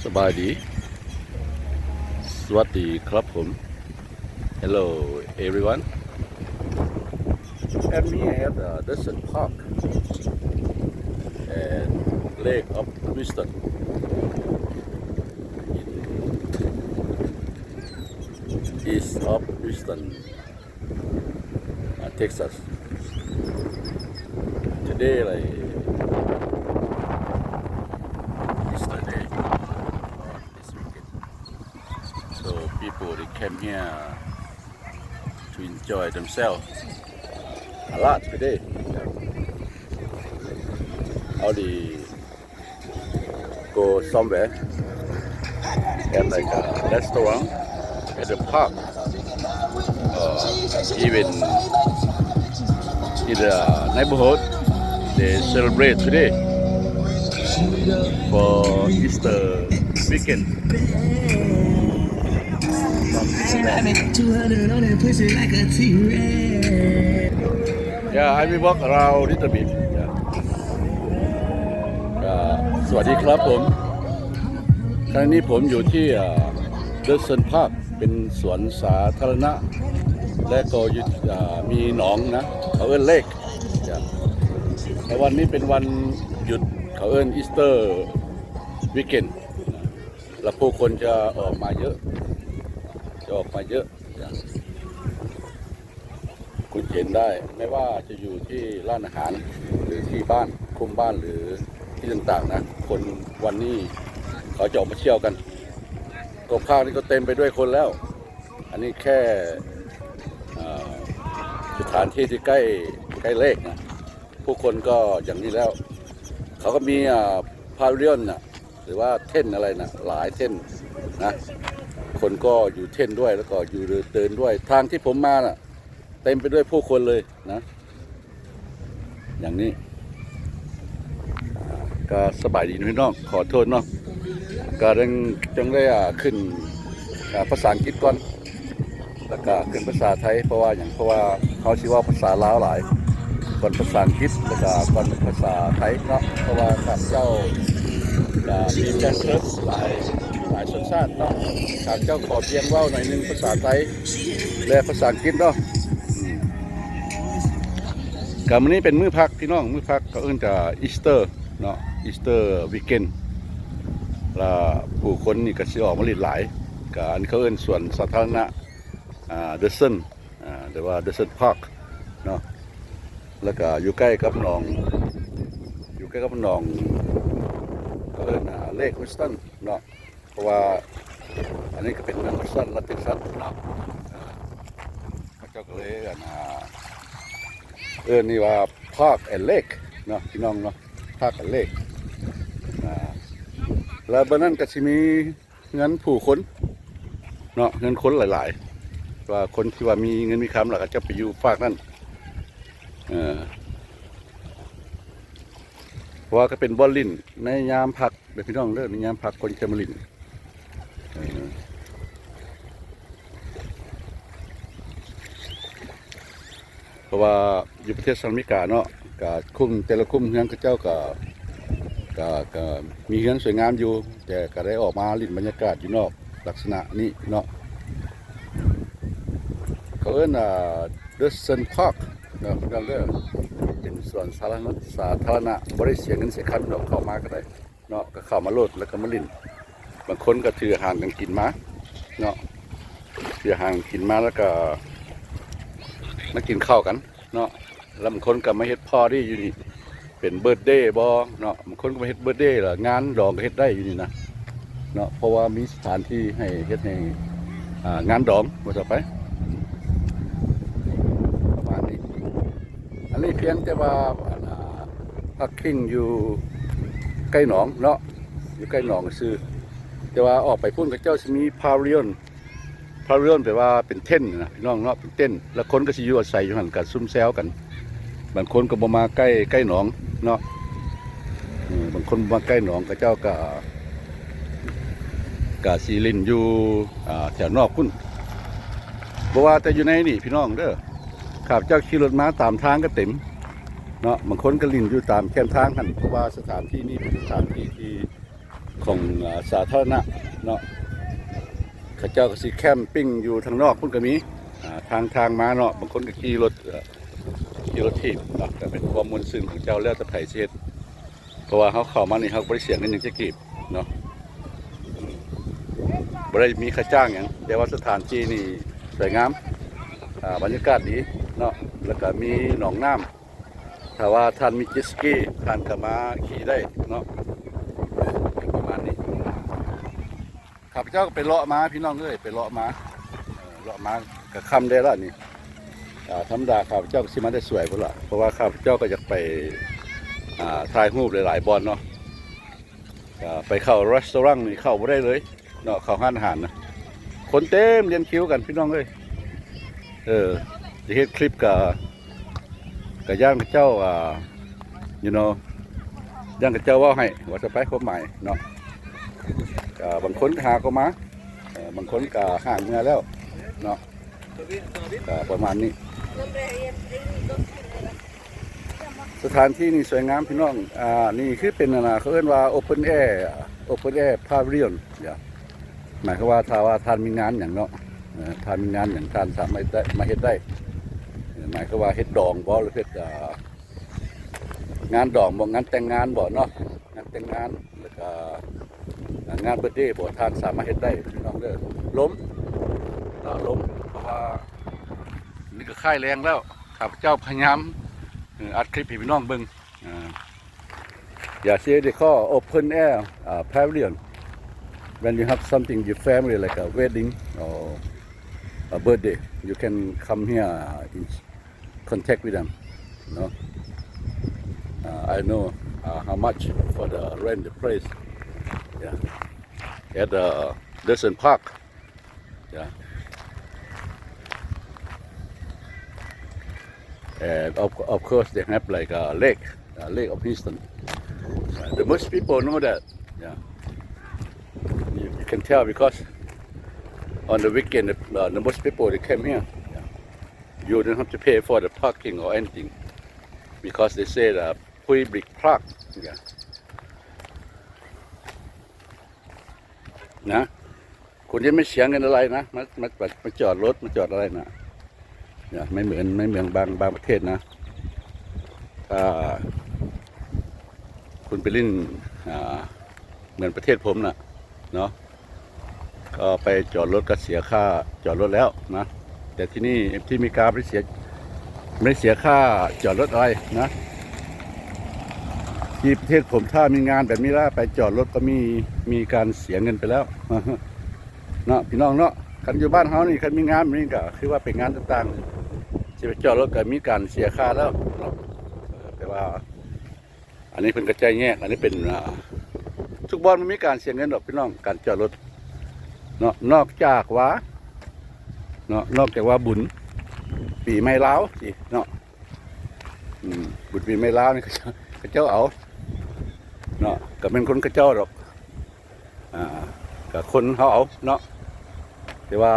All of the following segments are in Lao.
ສະບາຍດີ ສະຫວັດດີຄັບຜົມ Hello everyone. I'm here at the Dustin Park and Lake of Houston in east of Houston, uh, Texas. Today, like, Easter Day, uh, this weekend. So people, they came here to enjoy themselves a lot today. All the go somewhere and like a restaurant at the park, uh, even in the neighborhood, they celebrate today for Easter weekend. Yeah, I will walk around little bit. Yeah. ອ່າ ສະຫວັດດີຄັບຜົມ ຂະນະນີ້ຜົມຢູ່ທີ່ ອ່າ Dustin Park ເປັນສວນສາທາລະນະ ແລະກໍຢູ່ ອ່າ ມີໜອງນະ ເຂົາເອີ້ນ Lake. ແຕ່ວັນນີ້ເປັນວັນຢຸດ ເຂົາເອີ້ນ Easter weekend ແລ້ວຜູ້ຄົນຈະອອກມາເຍອະ ຈະອອກມາເຍອະ. ຄຸນເຫັນໄດ້ ແມ້ວ່າຈະຢູ່ທີ່ຮ້ານອາຫານ ຫຼືທີ່ບ້ານ ຄຸ້ມບ້ານ ຫຼືທີ່ຕ່າງໆນະ ຄົນວັນນີ້ເຂົາຈະອອກມາທ່ຽວກັນ ກໍພາກນີ້ກໍເຕັມໄປດ້ວຍຄົນແລ້ວ. ອັນນີ້ແຄ່ ເອີ ສະຖານທີ່ທີ່ໃກ້ ໃກ້ Lake ນະ ຜູ້ຄົນກໍຢ່າງນີ້ແລ້ວ ເຂົາກໍມີ ອ່າ pavilion ນະ ຫຼືວ່າເຕັນອະໄລນະ ຫຼາຍເຕັນນະ ຄົນກໍຢູ່ເຕັນດ້ວຍ ແລ້ວກໍຢູ່ເດີນດ້ວຍ. ທາງທີ່ຜົມມານະ ເຕັມໄປດ້ວຍຜູ້ຄົນເລີຍນະ ຢ່າງນີ້. ອ່າ ກໍສະບາຍດີພີ່ນ້ອງ ຂໍໂທດເນາະ ກໍຈັ່ງ ຈັ່ງໄດ້ ອ່າ ຂຶ້ນ ອ່າ ພາສາອັງກິດກ່ອນ ແລ້ວກໍຂຶ້ນພາສາໄທ ເພາະວ່າຫຍັງ ເພາະວ່າເຮົາຊິເວົ້າພາສາລາວຫຼາຍ ກ່ອນພາສາອັງກິດ ແລ້ວກໍກ່ອນພາສາໄທເນາະ ເພາະວ່າຂ້າພະເຈົ້າກໍມີແຟນເຊີບຫຼາຍ ຫຼາຍສັນຊາດເນາະ. ຂ້າພະເຈົ້າຂໍພຽງເວົ້າໜ້ອຍໜຶ່ງພາສາໄທ ແລະ ພາສາອັງກິດເນາະ. ອືມ ກໍມື້ນີ້ເປັນມື້ພັກພີ່ນ້ອງ ມື້ພັກ ເຂົາເອີ້ນຈະ Easter ເນາະ Easter weekend ລະຜູ້ຄົນນີ້ກໍຊິອອກມາຫຼິ້ນຫຼາຍ. ກໍອັນນີ້ເຂົາເອີ້ນສວນສາທາລະນະ ອ່າ Dustin ອ່າ ຫຼືວ່າ Dustin Park ເນາະ ແລ້ວກໍຢູ່ໃກ້ກັບໜອງ ຢູ່ໃກ້ກັບໜອງ ເຂົາເອີ້ນ ອ່າ Lake Houston ເນາະ ເພາະວ່າອັນນີ້ກໍເປັນເມືອງ Houston ລັດ Texas ເນາະ. ເຂົາເຈົ້າກໍເລີຍ ອັນ ອ່າ ເອີ້ນນີ້ວ່າ Park and Lake ເນາະ ພີ່ນ້ອງເນາະ Park and Lake. ອ່າ ແລ້ວບ່ອນນັ້ນກໍຊິມີເຮືອນຜູ້ຄົນເນາະ ເຮືອນຄົນຫຼາຍໆ ວ່າຄົນທີ່ວ່າມີເງິນມີຄຳ ແລ້ວເຂົາເຈົ້າໄປຢູ່ຟາກນັ້ນ. ເອີ ເພາະວ່າກໍເປັນບ່ອນຫຼິ້ນໃນຍາມພັກເດີພີ່ນ້ອງເດີ ໃນຍາມພັກຄົນຈະມາຫຼິ້ນ. ເອີ ເພາະວ່າຢູ່ປະເທດສະຫະລັດອາເມລິກາເນາະ ກະຄຸ້ມ ແຕ່ລະຄຸ້ມເຮືອນເຂົາເຈົ້າກະ ກະ ກະມີເຮືອນສວຍງາມຢູ່ ແຕ່ກະໄດ້ອອກມາຫຼິ້ນບັນຍາກາດຢູ່ນອກ ລັກສະນະນີ້ເນາະ. ເຂົາເອີ້ນ ອ່າ Dustin Park ເນາະ ເປັນສວນສາທາລະນະ ສາທາລະນະ ບໍ່ໄດ້ເສຍເງິນເສຍຄຳດອກ ເຂົ້າມາກໍໄດ້ເນາະ ກໍເຂົ້າມາໂລດ ແລ້ວກໍມາຫຼິ້ນ. ບາງຄົນກໍຖືອາຫານການກິນມາເນາະ ຖືອາຫານກິນມາ ແລ້ວກໍມາກິນເຂົ້າກັນເນາະ. ລະບາງຄົນກໍມາເຮັດປາຕີ້ຢູ່ນີ້ ເປັນເບີດເດບໍເນາະ ບາງຄົນກໍມາເຮັດເບີດເດ ລະງານດອງກໍເຮັດໄດ້ຢູ່ນີ້ນະເນາະ ເພາະວ່າມີສະຖານທີ່ໃຫ້ເຮັດໃຫ້ ອ່າ ງານດອງວ່າຊະໄປ ປະມານນີ້. ອັນນີ້ພຽງແຕ່ວ່າ ອັນ ອ່າ ພັກພິງຢູ່ໃກ້ໜອງເນາະ ຢູ່ໃກ້ໜອງຊື່ ແຕ່ວ່າອອກໄປພຸ້ນເຂົາເຈົ້າຊິມີ pavilion pavilion ແປວ່າເປັນເຕັນນະພີ່ນ້ອງເນາະ ເປັນເຕັນ ແລ້ວຄົນກໍຊິຢູ່ອາໄສຢູ່ຫັ້ນ ກໍຊຸມແຊວກັນ. ບາງຄົນກໍບໍ່ມາໃກ້ ໃກ້ໜອງເນາະ ເອີ ບາງຄົນບໍ່ມາໃກ້ໜອງ ເຂົາເຈົ້າກໍ ກໍຊິຫຼິ້ນຢູ່ ອ່າ ແຖວນອກພຸ້ນ. ບໍ່ວ່າແຕ່ຢູ່ໃນນີ້ພີ່ນ້ອງເດີ ຂ້າພະເຈົ້າຂີ່ລົດມາຕາມທາງກໍເຕັມເນາະ ບາງຄົນກໍຫຼິ້ນຢູ່ຕາມແຄມທາງຫັ້ນ ເພາະວ່າສະຖານທີ່ນີ້ເປັນສະຖານທີ່ທີ່ ຄ ຂອງ ອາ ສາທາລະນະເນາະ. ເຂົາເຈົ້າກໍຊິແຄມປິງຢູ່ທາງນອກພຸ້ນກໍມີ ອາ ທາງ ທາງມາເນາະ. ບາງຄົນກໍຂີ່ລົດ ເອີ ຂີ່ລົດຖີບເນາະ ກໍເປັນຄວາມມ່ວນຊື່ນຂອງເຈົ້າ ແລ້ວແຕ່ໃຜຊິເຮັດ. ເພາະວ່າເຮົາເຂົ້າມານີ້ ເຮົາກໍບໍ່ໄດ້ເສຍເງິນຫຍັງຈັກກີບເນາະ ບໍ່ໄດ້ມີຄ່າຈ້າງຫຍັງ. ແຕ່ວ່າສະຖານທີ່ນີ້ສວຍງາມ ອາ ບັນຍາກາດດີເນາະ ແລ້ວກໍມີໜອງນ້ຳ. ຖ້າວ່າທ່ານມີເຈັດສະກີ ທ່ານກໍມາຂີ່ໄດ້ເນາະ ປະມານນີ້. ຂ້າພະເຈົ້າກໍໄປເລາະມາ ພີ່ນ້ອງເອີຍ ໄປເລາະມາ ເອີ ເລາະມາກໍຄ່ຳແດ່ລະນີ້. ອາ ທຳມະດາຂ້າພະເຈົ້າກໍຊິມາແຕ່ສວຍພຸ້ນລະ ເພາະວ່າຂ້າພະເຈົ້າກໍຢາກໄປ ອາ ຖ່າຍຮູບຫຼາຍໆບ່ອນເນາະ. ອາ ໄປເຂົ້າ restaurant ນີ້ເຂົ້າບໍ່ໄດ້ເລີຍເນາະ ເຂົ້າຮ້ານອາຫານນະ ຄົນເຕັມລຽນຄິວກັນ ພີ່ນ້ອງເອີຍ. ເອີ ຈະເຮັດຄລິບກໍ ກໍຢ້ານເຂົາເຈົ້າ ອາ you know ຢ້ານເຂົາເຈົ້າເວົ້າໃຫ້ ວ່າຊະໄປ ຄວາມໝາຍເນາະ. ກໍບາງຄົນກໍຫາກໍມາ ເອີ ບາງຄົນກໍຫາເມືອແລ້ວເນາະ ກໍປະມານນີ້. ສະຖານທີ່ນີ້ສວຍງາມ ພີ່ນ້ອງ. ອາ ນີ້ຄືເປັນ ອັນນ່າ ເຂົາເອີ້ນວ່າ open air open air pavilion ເດ ໝາຍຄວາມວ່າ ຖ້າວ່າທ່ານມີງານຫຍັງເນາະ ເອີ ທ່ານມີງານຫຍັງ ທ່ານສາມາດເຮັດໄດ້ ມາເຮັດໄດ້. ເອີ ໝາຍຄວາມວ່າເຮັດດອງບໍ ຫຼືເຮັດ ອາ ງານດອງບໍ ງານແຕ່ງງານບໍເນາະ ງານແຕ່ງງານ ແລ້ວກະງານເບີດເດບໍ ທ່ານສາມາດເຮັດໄດ້ ພີ່ນ້ອງເດີ. ລົມເນາະ ລົມ ເພາະວ່ານີ້ກໍຄ້າຍແລງແລ້ວ. ຂ້າພະເຈົ້າພະຍາຍາມ ເອີ ອັດຄລິບໃຫ້ພີ່ນ້ອງເບິ່ງ. ອາ Yeah, see, they call open air, uh, pavilion. When you have something, your family, like a wedding or a birthday, you can come here, uh, in contact with them, you know. Uh, I know, uh, how much for the rent the place. Yeah. At the Dawson Park. Yeah. And of, of course, they have, like, a lake, a Lake of Houston. Uh, the most people know that. Yeah. You, you can tell because on the weekend, the, uh, the most people, they came here. Yeah. You don't have to pay for the parking or anything because they say the public park. Yeah. ນະ ຄຸນຈະໄມ່ເສຍເງິນອະໄລນະ ມາ ມາ ມາຈອດລົດ ມາຈອດອະໄລນະ. ນະ ໄມ່ເໝືອນ ໄມ່ເໝືອນບາງ ບາງປະເທດນະ ຖ້າຄຸນໄປຫຼິ້ນ ອ່າ ເໝືອນປະເທດຜົມນະເນາະ ກໍໄປຈອດລົດກໍເສຍຄ່າຈອດລົດແລ້ວນະ. ແຕ່ທີ່ນີ້ ທີ່ອາເມລິກາບໍ່ໄດ້ເສຍ ບໍ່ໄດ້ເສຍຄ່າຈອດລົດອະໄລນະ. ທີ່ປະເທດຜົມ ຖ້າມີງານແບບນີ້ລະ ໄປຈອດລົດກໍມີ ມີການເສຍເງິນໄປແລ້ວເນາະ ພີ່ນ້ອງເນາະ. ຄັນຢູ່ບ້ານເຮົານີ້ ຄັນມີງານແບບນີ້ ກໍຄືວ່າໄປງານຕ່າງໆ ຊິໄປຈອດລົດກໍມີການເສຍຄ່າແລ້ວເນາະ. ເອີ ແຕ່ວ່າ ອັນນີ້ເພິ່ນກະຈ່າຍແຍກ ອັນນີ້ເປັນ ອ່າ ທຸກບ່ອນມັນມີການເສຍເງິນດອກພີ່ນ້ອງ ການຈອດລົດເນາະ. ນອກຈາກວ່າເນາະ ນອກຈາກວ່າບຸນປີໃໝ່ລາວຊີ້ເນາະ ອືມ ບຸນປີໃໝ່ລາວນີ້ ເຂົາເຈົ້າ ເຂົາເຈົ້າເອົາເນາະ ກະແມ່ນຄົນເຂົາເຈົ້າດອກ ອ່າ ກະຄົນເຮົາເອົາເນາະ. ແຕ່ວ່າ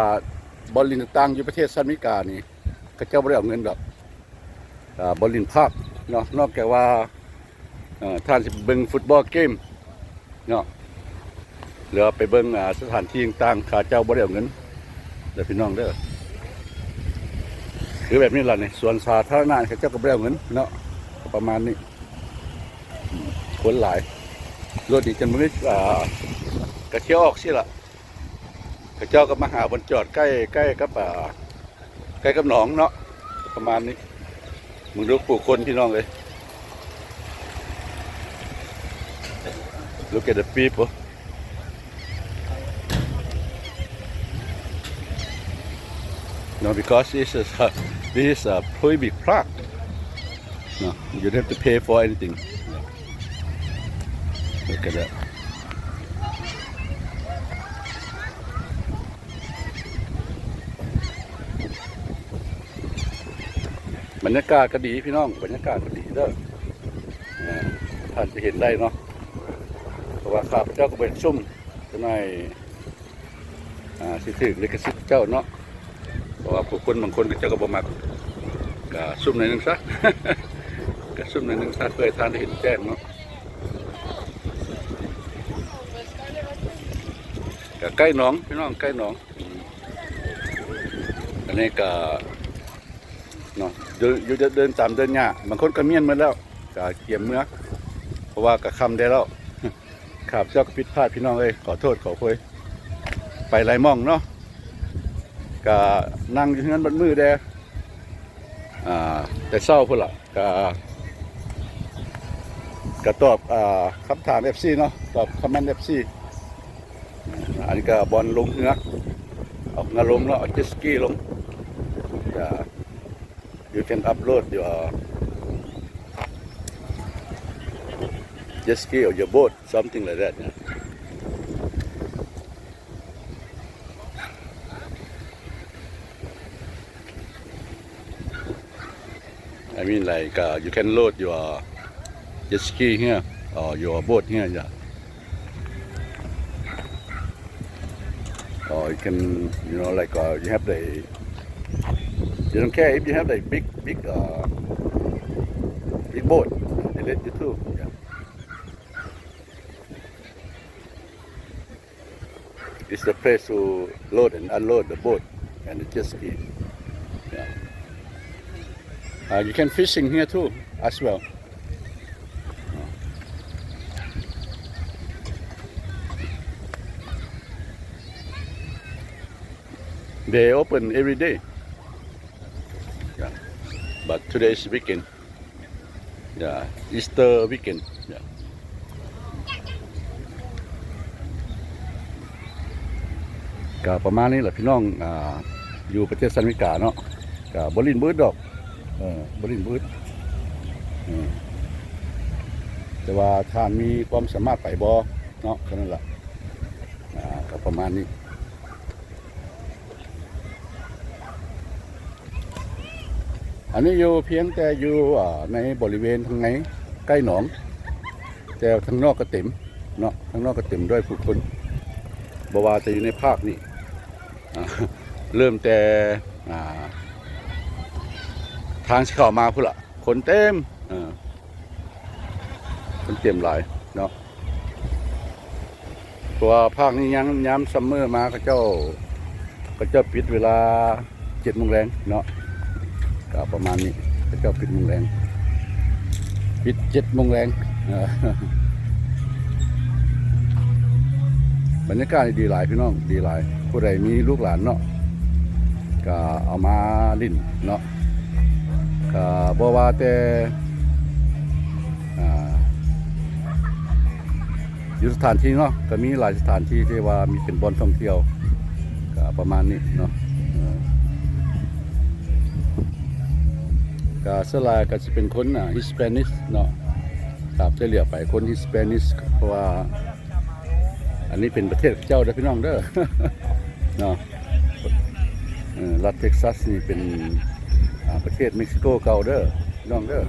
ບ່ອນຫຼິ້ນຕ່າງໆຢູ່ປະເທດສະຫະລັດອາເມລິການີ້ ເຂົາເຈົ້າບໍ່ໄດ້ເອົາເງິນດອກ. ອ່າ ບ່ອນຫຼິ້ນພາກເນາະ ນອກຈາກວ່າ ເອີ ທ່ານຊິໄປເບິ່ງຟຸດບອລເກມເນາະ ຫຼືວ່າໄປເບິ່ງ ອ່າ ສະຖານທີ່ຕ່າງໆ ເຂົາເຈົ້າບໍ່ໄດ້ເອົາເງິນເດີພີ່ນ້ອງເດີ. ຄືແບບນີ້ລະນີ້ ສວນສາທາລະນະ ເຂົາເຈົ້າກໍບໍ່ໄດ້ເອົາເງິນເນາະ ປະມານນີ້. ອືມ ຄົນຫຼາຍ ລົດນີ້ຈົນບໍ່ມີ ອ່າ ກະທຽວອອກຊີ້ລະ. ເຂົາເຈົ້າກໍມາຫາບ່ອນຈອດໃກ້ ໃກ້ກັບ ອ່າ ໃກ້ກັບໜອງເນາະ ປະມານນີ້. ມຶງດູຜູ້ຄົນພີ່ນ້ອງເອີຍ Look at the people. No, because this is a, this is a public park. No, you don't have to pay for anything. Look at that. ບັນຍາກາດກໍດີພີ່ນ້ອງ ບັນຍາກາດກໍດີເດີ. ເອີ ທ່ານຈະເຫັນໄດ້ເນາະ ເພາະວ່າຂ້າພະເຈົ້າກໍບໍ່ຢາກຊູມ ຈັກໜ້ອຍ ອ່າ ຊິຖືກລິຂະສິດເຈົ້າເນາະ ເພາະວ່າຜູ້ຄົນບາງຄົນເຂົາເຈົ້າກໍບໍ່ມັກ ກະຊູມໜ້ອຍໜຶ່ງຊະ ກະຊູມໜ້ອຍໜຶ່ງຊະ ເພື່ອໃຫ້ທ່ານໄດ້ເຫັນແຈ້ງເນາະ. ກໍໃກ້ໜອງພີ່ນ້ອງ ໃກ້ໜອງ. ອັນນີ້ກໍເນາະ ຢູ່ ຢູ່ເດີ່ນຕາມເດີ່ນຫຍ້າ ບາງຄົນກໍມ້ຽນໝົດແລ້ວ ກໍກຽມເມືອ ເພາະວ່າກໍຄ່ຳແດ່ແລ້ວ. ຂ້າພະເຈົ້າກໍຜິດພາດພີ່ນ້ອງເອີຍ ຂໍໂທດຂໍໂພຍ ໄປຫຼາຍໝ່ອງເນາະ ກະນັ່ງຢູ່ເຮືອນເບິດມື້ແດ່ ອ່າ ແຕ່ເຊົ້າພຸ້ນລະ ກະ ກະຕອບ ອ່າ ຄຳຖາມເອັຟຊີເນາະ ຕອບຄອມເມັນເອັຟຊີ. ອັນນີ້ກະບ່ອນລົງເຮືອ ເອົາເຮືອລົງເນາະ ເອົາເຈັດສະກີລົງ ກະ You can upload your jet ski or your boat, something like that, yeah. I mean, like, uh, you can load your jet ski here or your boat here, yeah. Or you can, you know, like, uh, you have the, you don't care if you have the big, big, uh, big boat, they let you too. Yeah. It's the place to load and unload the boat and the jet ski. Yeah. Uh, you can fishing here too as well. They open every day. Yeah. But today is weekend. Yeah, Easter weekend. Yeah. ກໍປະມານນີ້ແຫຼະພີ່ນ້ອງ ອ່າ ຢູ່ປະເທດສະຫະລັດອາເມລິກາເນາະ ກໍບໍ່ຫຼິ້ນບໍ່ອຶດດອກ ເອີ ບໍ່ຫຼິ້ນບໍ່ອຶດ ເອີ ແຕ່ວ່າທ່ານມີຄວາມສາມາດໄປບໍ່ເນາະ ເທົ່ານັ້ນລະ ອ່າ ກໍປະມານນີ້. ອັນນີ້ຢູ່ພຽງແຕ່ຢູ່ ອ່າ ໃນບໍລິເວນທາງໃນໃກ້ໜອງ ແຕ່ທາງນອກກໍເຕັມເນາະ ທາງນອກກໍເຕັມດ້ວຍຜູ້ຄົນ ບໍ່ວ່າຈະຢູ່ໃນພາກນີ້ ອ່າ ເລີ່ມແຕ່ ອ່າ ທາງຊິເຂົ້າມາພຸ້ນລະ ຄົນເຕັມ ເອີ ຄົນເຕັມຫຼາຍເນາະ. ເພາະວ່າພາກນີ້ຍາມ ຍາມຊັມເມີມາ ເຂົາເຈົ້າ ເຂົາເຈົ້າປິດເວລາເຈັດໂມງແລງເນາະ ກໍປະມານນີ້ ເຂົາເຈົ້າປິດໂມງແລງ ປິດເຈັດໂມງແລງ. ເອີ ບັນຍາກາດນີ້ດີຫຼາຍພີ່ນ້ອງ ດີຫຼາຍ ຜູ້ໃດມີລູກຫຼານເນາະ ກໍເອົາມາຫຼິ້ນເນາະ ກໍບໍ່ວ່າແຕ່ ອ່າ ຢູ່ສະຖານທີ່ເນາະ ກໍມີຫຼາຍສະຖານທີ່ທີ່ວ່າມີເປັນບ່ອນທ່ອງທ່ຽວ ກໍປະມານນີ້ເນາະ ເອີ ກໍສ່ວນຫຼາຍກໍຊິເປັນຄົນ ອ່າ Hispanic ເນາະ ຄັບ ຈະເຫຼືອໄປຄົນ Hispanic ເພາະວ່າ ອັນນີ້ເປັນປະເທດເຂົາເຈົ້າເດີພີ່ນ້ອງເດີ ເນາະ ເອີ ລັດ Texas ນີ້ເປັນ ອ່າ ປະເທດ Mexico ເກົ່າເດີພີ່ນ້ອງເດີ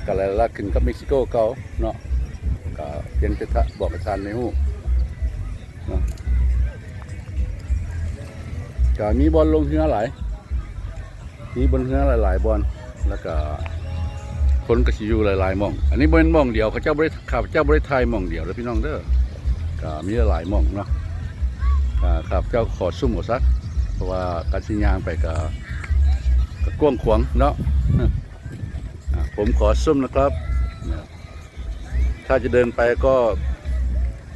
ກໍລະລັດຂຶ້ນກັບ Mexico ເກົ່າເນາະ ກໍພຽງແຕ່ບອກໃຫ້ທ່ານໄດ້ຮູ້ເນາະ ກໍມີບ່ອນລົງເຮືອຫຼາຍ ມີບ່ອນເຮືອຫຼາຍໆບ່ອນ ແລ້ວກະຄົນກະຊິຢູ່ຫຼາຍໆໝ່ອງ. ອັນນີ້ບໍ່ແມ່ນໝ່ອງດຽວ ເຂົາເຈົ້າບໍ່ໄດ້ ຂ້າພະເຈົ້າບໍ່ໄດ້ຖ່າຍໝ່ອງດຽວເດີພີ່ນ້ອງເດີ ກະມີຫຼາຍໆໝ່ອງເນາະ. ກະຂ້າພະເຈົ້າຂໍຊູມເອົາຊະ ເພາະວ່າການຊິຍ່າງໄປກະ ກະກວ້າງຂວາງເນາະ. ອາ ຜົມຂໍຊູມນະຄັບ. ຖ້າຈະເດີນໄປກໍ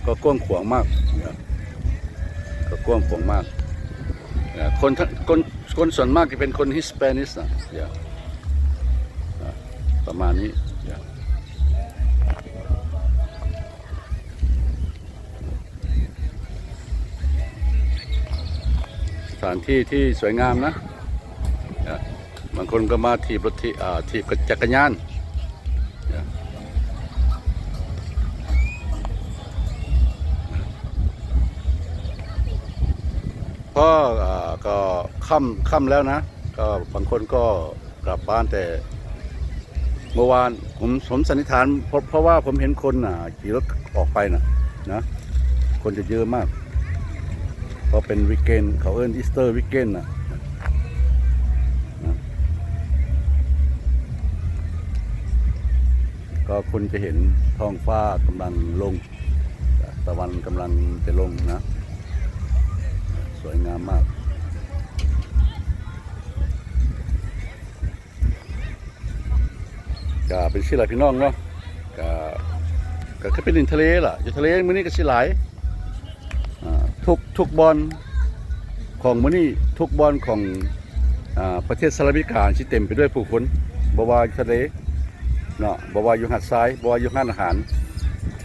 ກໍກວ້າງຂວາງມາກ ກໍກວ້າງຂວາງມາກ. ຄົນ ຄົນ ຄົນສ່ວນມາກຈະເປັນຄົນ Hispanic ນະ ປະມານນີ້. ສະຖານທີ່ທີ່ສວຍງາມນະ. ບາງຄົນກໍມາຖີບລົດຖີ ອ່າ ຖີບຈັກກະຍານ. ເພາະ ອ່າ ກໍຄ່ຳ ຄ່ຳແລ້ວນະ ກໍບາງຄົນກໍ ກັບບ້ານແຕ່ເມື່ອວານ. ຜົມ ຜົມສັນນິຖານ ເພາະ ເພາະວ່າຜົມເຫັນຄົນ ອ່າ ຂີ່ລົດອອກໄປນະ ນະ ຄົນຈະເຍີະມາກ ເພາະເປັນ weekend ເຂົາເອີ້ນ Easter weekend ນະ ນະ ກໍຄົນຈະເຫັນທ້ອງຟ້າກຳລັງລົງ ຕາເວັນກຳລັງຈະລົງນະ. ສວຍງາມມາກ. ກະເປັນຊີ້ລະພີ່ນ້ອງເນາະ ກະ ກະຄືໄປຫຼິ້ນທະເລລະ ຢູ່ທະເລມື້ນີ້ກະຊິຫຼາຍ ອາ ທຸກ ທຸກບ່ອນຂອງມື້ນີ້ ທຸກບ່ອນຂອງ ອາ ປະເທດສະຫະລັດອາເມລິກາຊິເຕັມໄປດ້ວຍຜູ້ຄົນ ບໍ່ວ່າຢູ່ທະເລເນາະ ບໍ່ວ່າຢູ່ຫາດຊາຍ ບໍ່ວ່າຢູ່ຮ້ານອາຫານ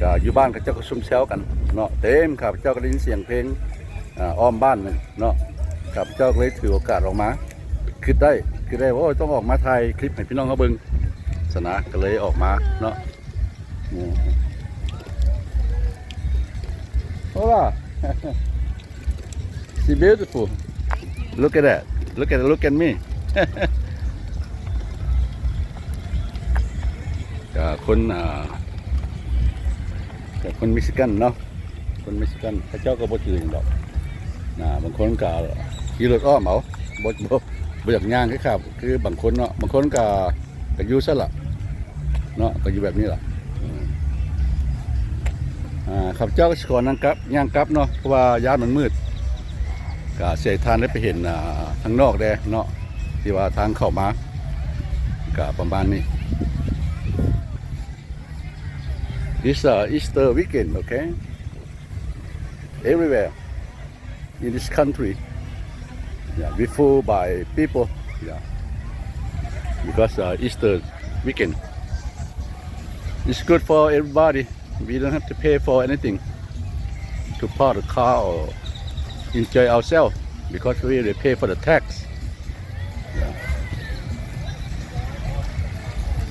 ກະຢູ່ບ້ານເຂົາເຈົ້າກະຊຸມແຊວກັນເນາະ ເຕັມ. ຂ້າພະເຈົ້າກະໄດ້ຍິນສຽງເພງ ອາ ອ້ອມບ້ານເນາະ ຂ້າພະເຈົ້າກະເລີຍຖືໂອກາດອອກມາ ຄິດໄດ້ ຄິດໄດ້ ໂອ້ຍ ຕ້ອງອອກມາຖ່າຍຄລິບໃຫ້ພີ່ນ້ອງເຮົາເບິ່ງຊັ້ນນະ ກະເລີຍອອກມາເນາະ. Hola. She's beautiful. Look at that. Look at, look at me. ກະຄົນ ອາ ກະຄົນເມັກຊິກັນເນາະ ຄົນເມັກຊິກັນ ເຂົາເຈົ້າກະບໍ່ຖືຫຍັງດອກນະ ບາງຄົນກະຂີ່ລົດອ້ອມເອົາ ບໍ່ ບໍ່ ບໍ່ຢາກຍ່າງຄື ຄືບາງຄົນເນາະ ບາງຄົນກະ ກະຢູ່ຊັ້ນລະເນາະ ກະຢູ່ແບບນີ້ລະ. ອາ ຂ້າພະເຈົ້າກະຊິຂໍຍ່າງກັບ ຍ່າງກັບເນາະ ເພາະວ່າຢ້ານມັນມືດ ກະຊິໃຫ້ທ່ານໄດ້ໄປເຫັນ ອາ ທາງນອກແດ່ເນາະ ທີ່ວ່າທາງເຂົ້າມາ ກະປະມານນີ້. This, uh, Easter weekend, okay? Everywhere in this country, yeah, we full by people, yeah, because, uh, Easter weekend. It's good for everybody. We don't have to pay for anything to park the car or enjoy ourselves because we already pay for the tax.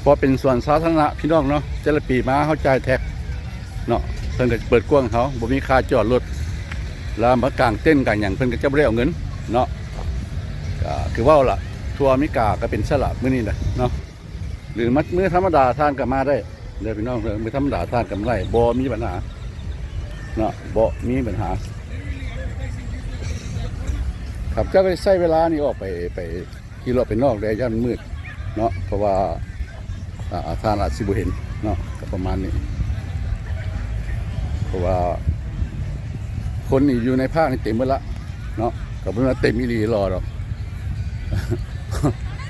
ເພາະເປັນສວນສາທາລະນະພີ່ນ້ອງເນາະ ແຕ່ລະປີມາເຮົາຈ່າຍແທັກເນາະ ເພິ່ນກະຈະເປີດກວ້າງໃຫ້ເຮົາ ບໍ່ມີຄ່າຈອດລົດ ລະມາກາງເຕັນກາງຫຍັງ ເພິ່ນກະຈະບໍ່ໄດ້ເອົາເງິນເນາະ. ກະຄືເວົ້າລະ ທົ່ວອາເມລິກາກະເປັນຊັ້ນລະມື້ນີ້ນະເນາະ ຫຼືມາມື້ທຳມະດາທ່ານກະມາໄດ້ ເດີພີ່ນ້ອງເດີ ມື້ທຳມະດາທ່ານກະມາໄດ້ ບໍ່ມີບັນຫາເນາະ ບໍ່ມີບັນຫາ. ຂ້າພະເຈົ້າກະໄດ້ໃຊ້ເວລານີ້ອອກໄປ ໄປຂີ່ລົດໄປນອກແດ່ ຢ້ານມັນມືດເນາະ ເພາະວ່າ ອາ ທ່ານອາດຊິບໍ່ເຫັນເນາະ ກະປະມານນີ້ ເພາະວ່າຄົນນີ້ຢູ່ໃນພາກນີ້ເຕັມໝົດລະເນາະ ກະບໍ່ແມ່ນວ່າເຕັມອີ່ຫຼີຫຼໍ່ດອກ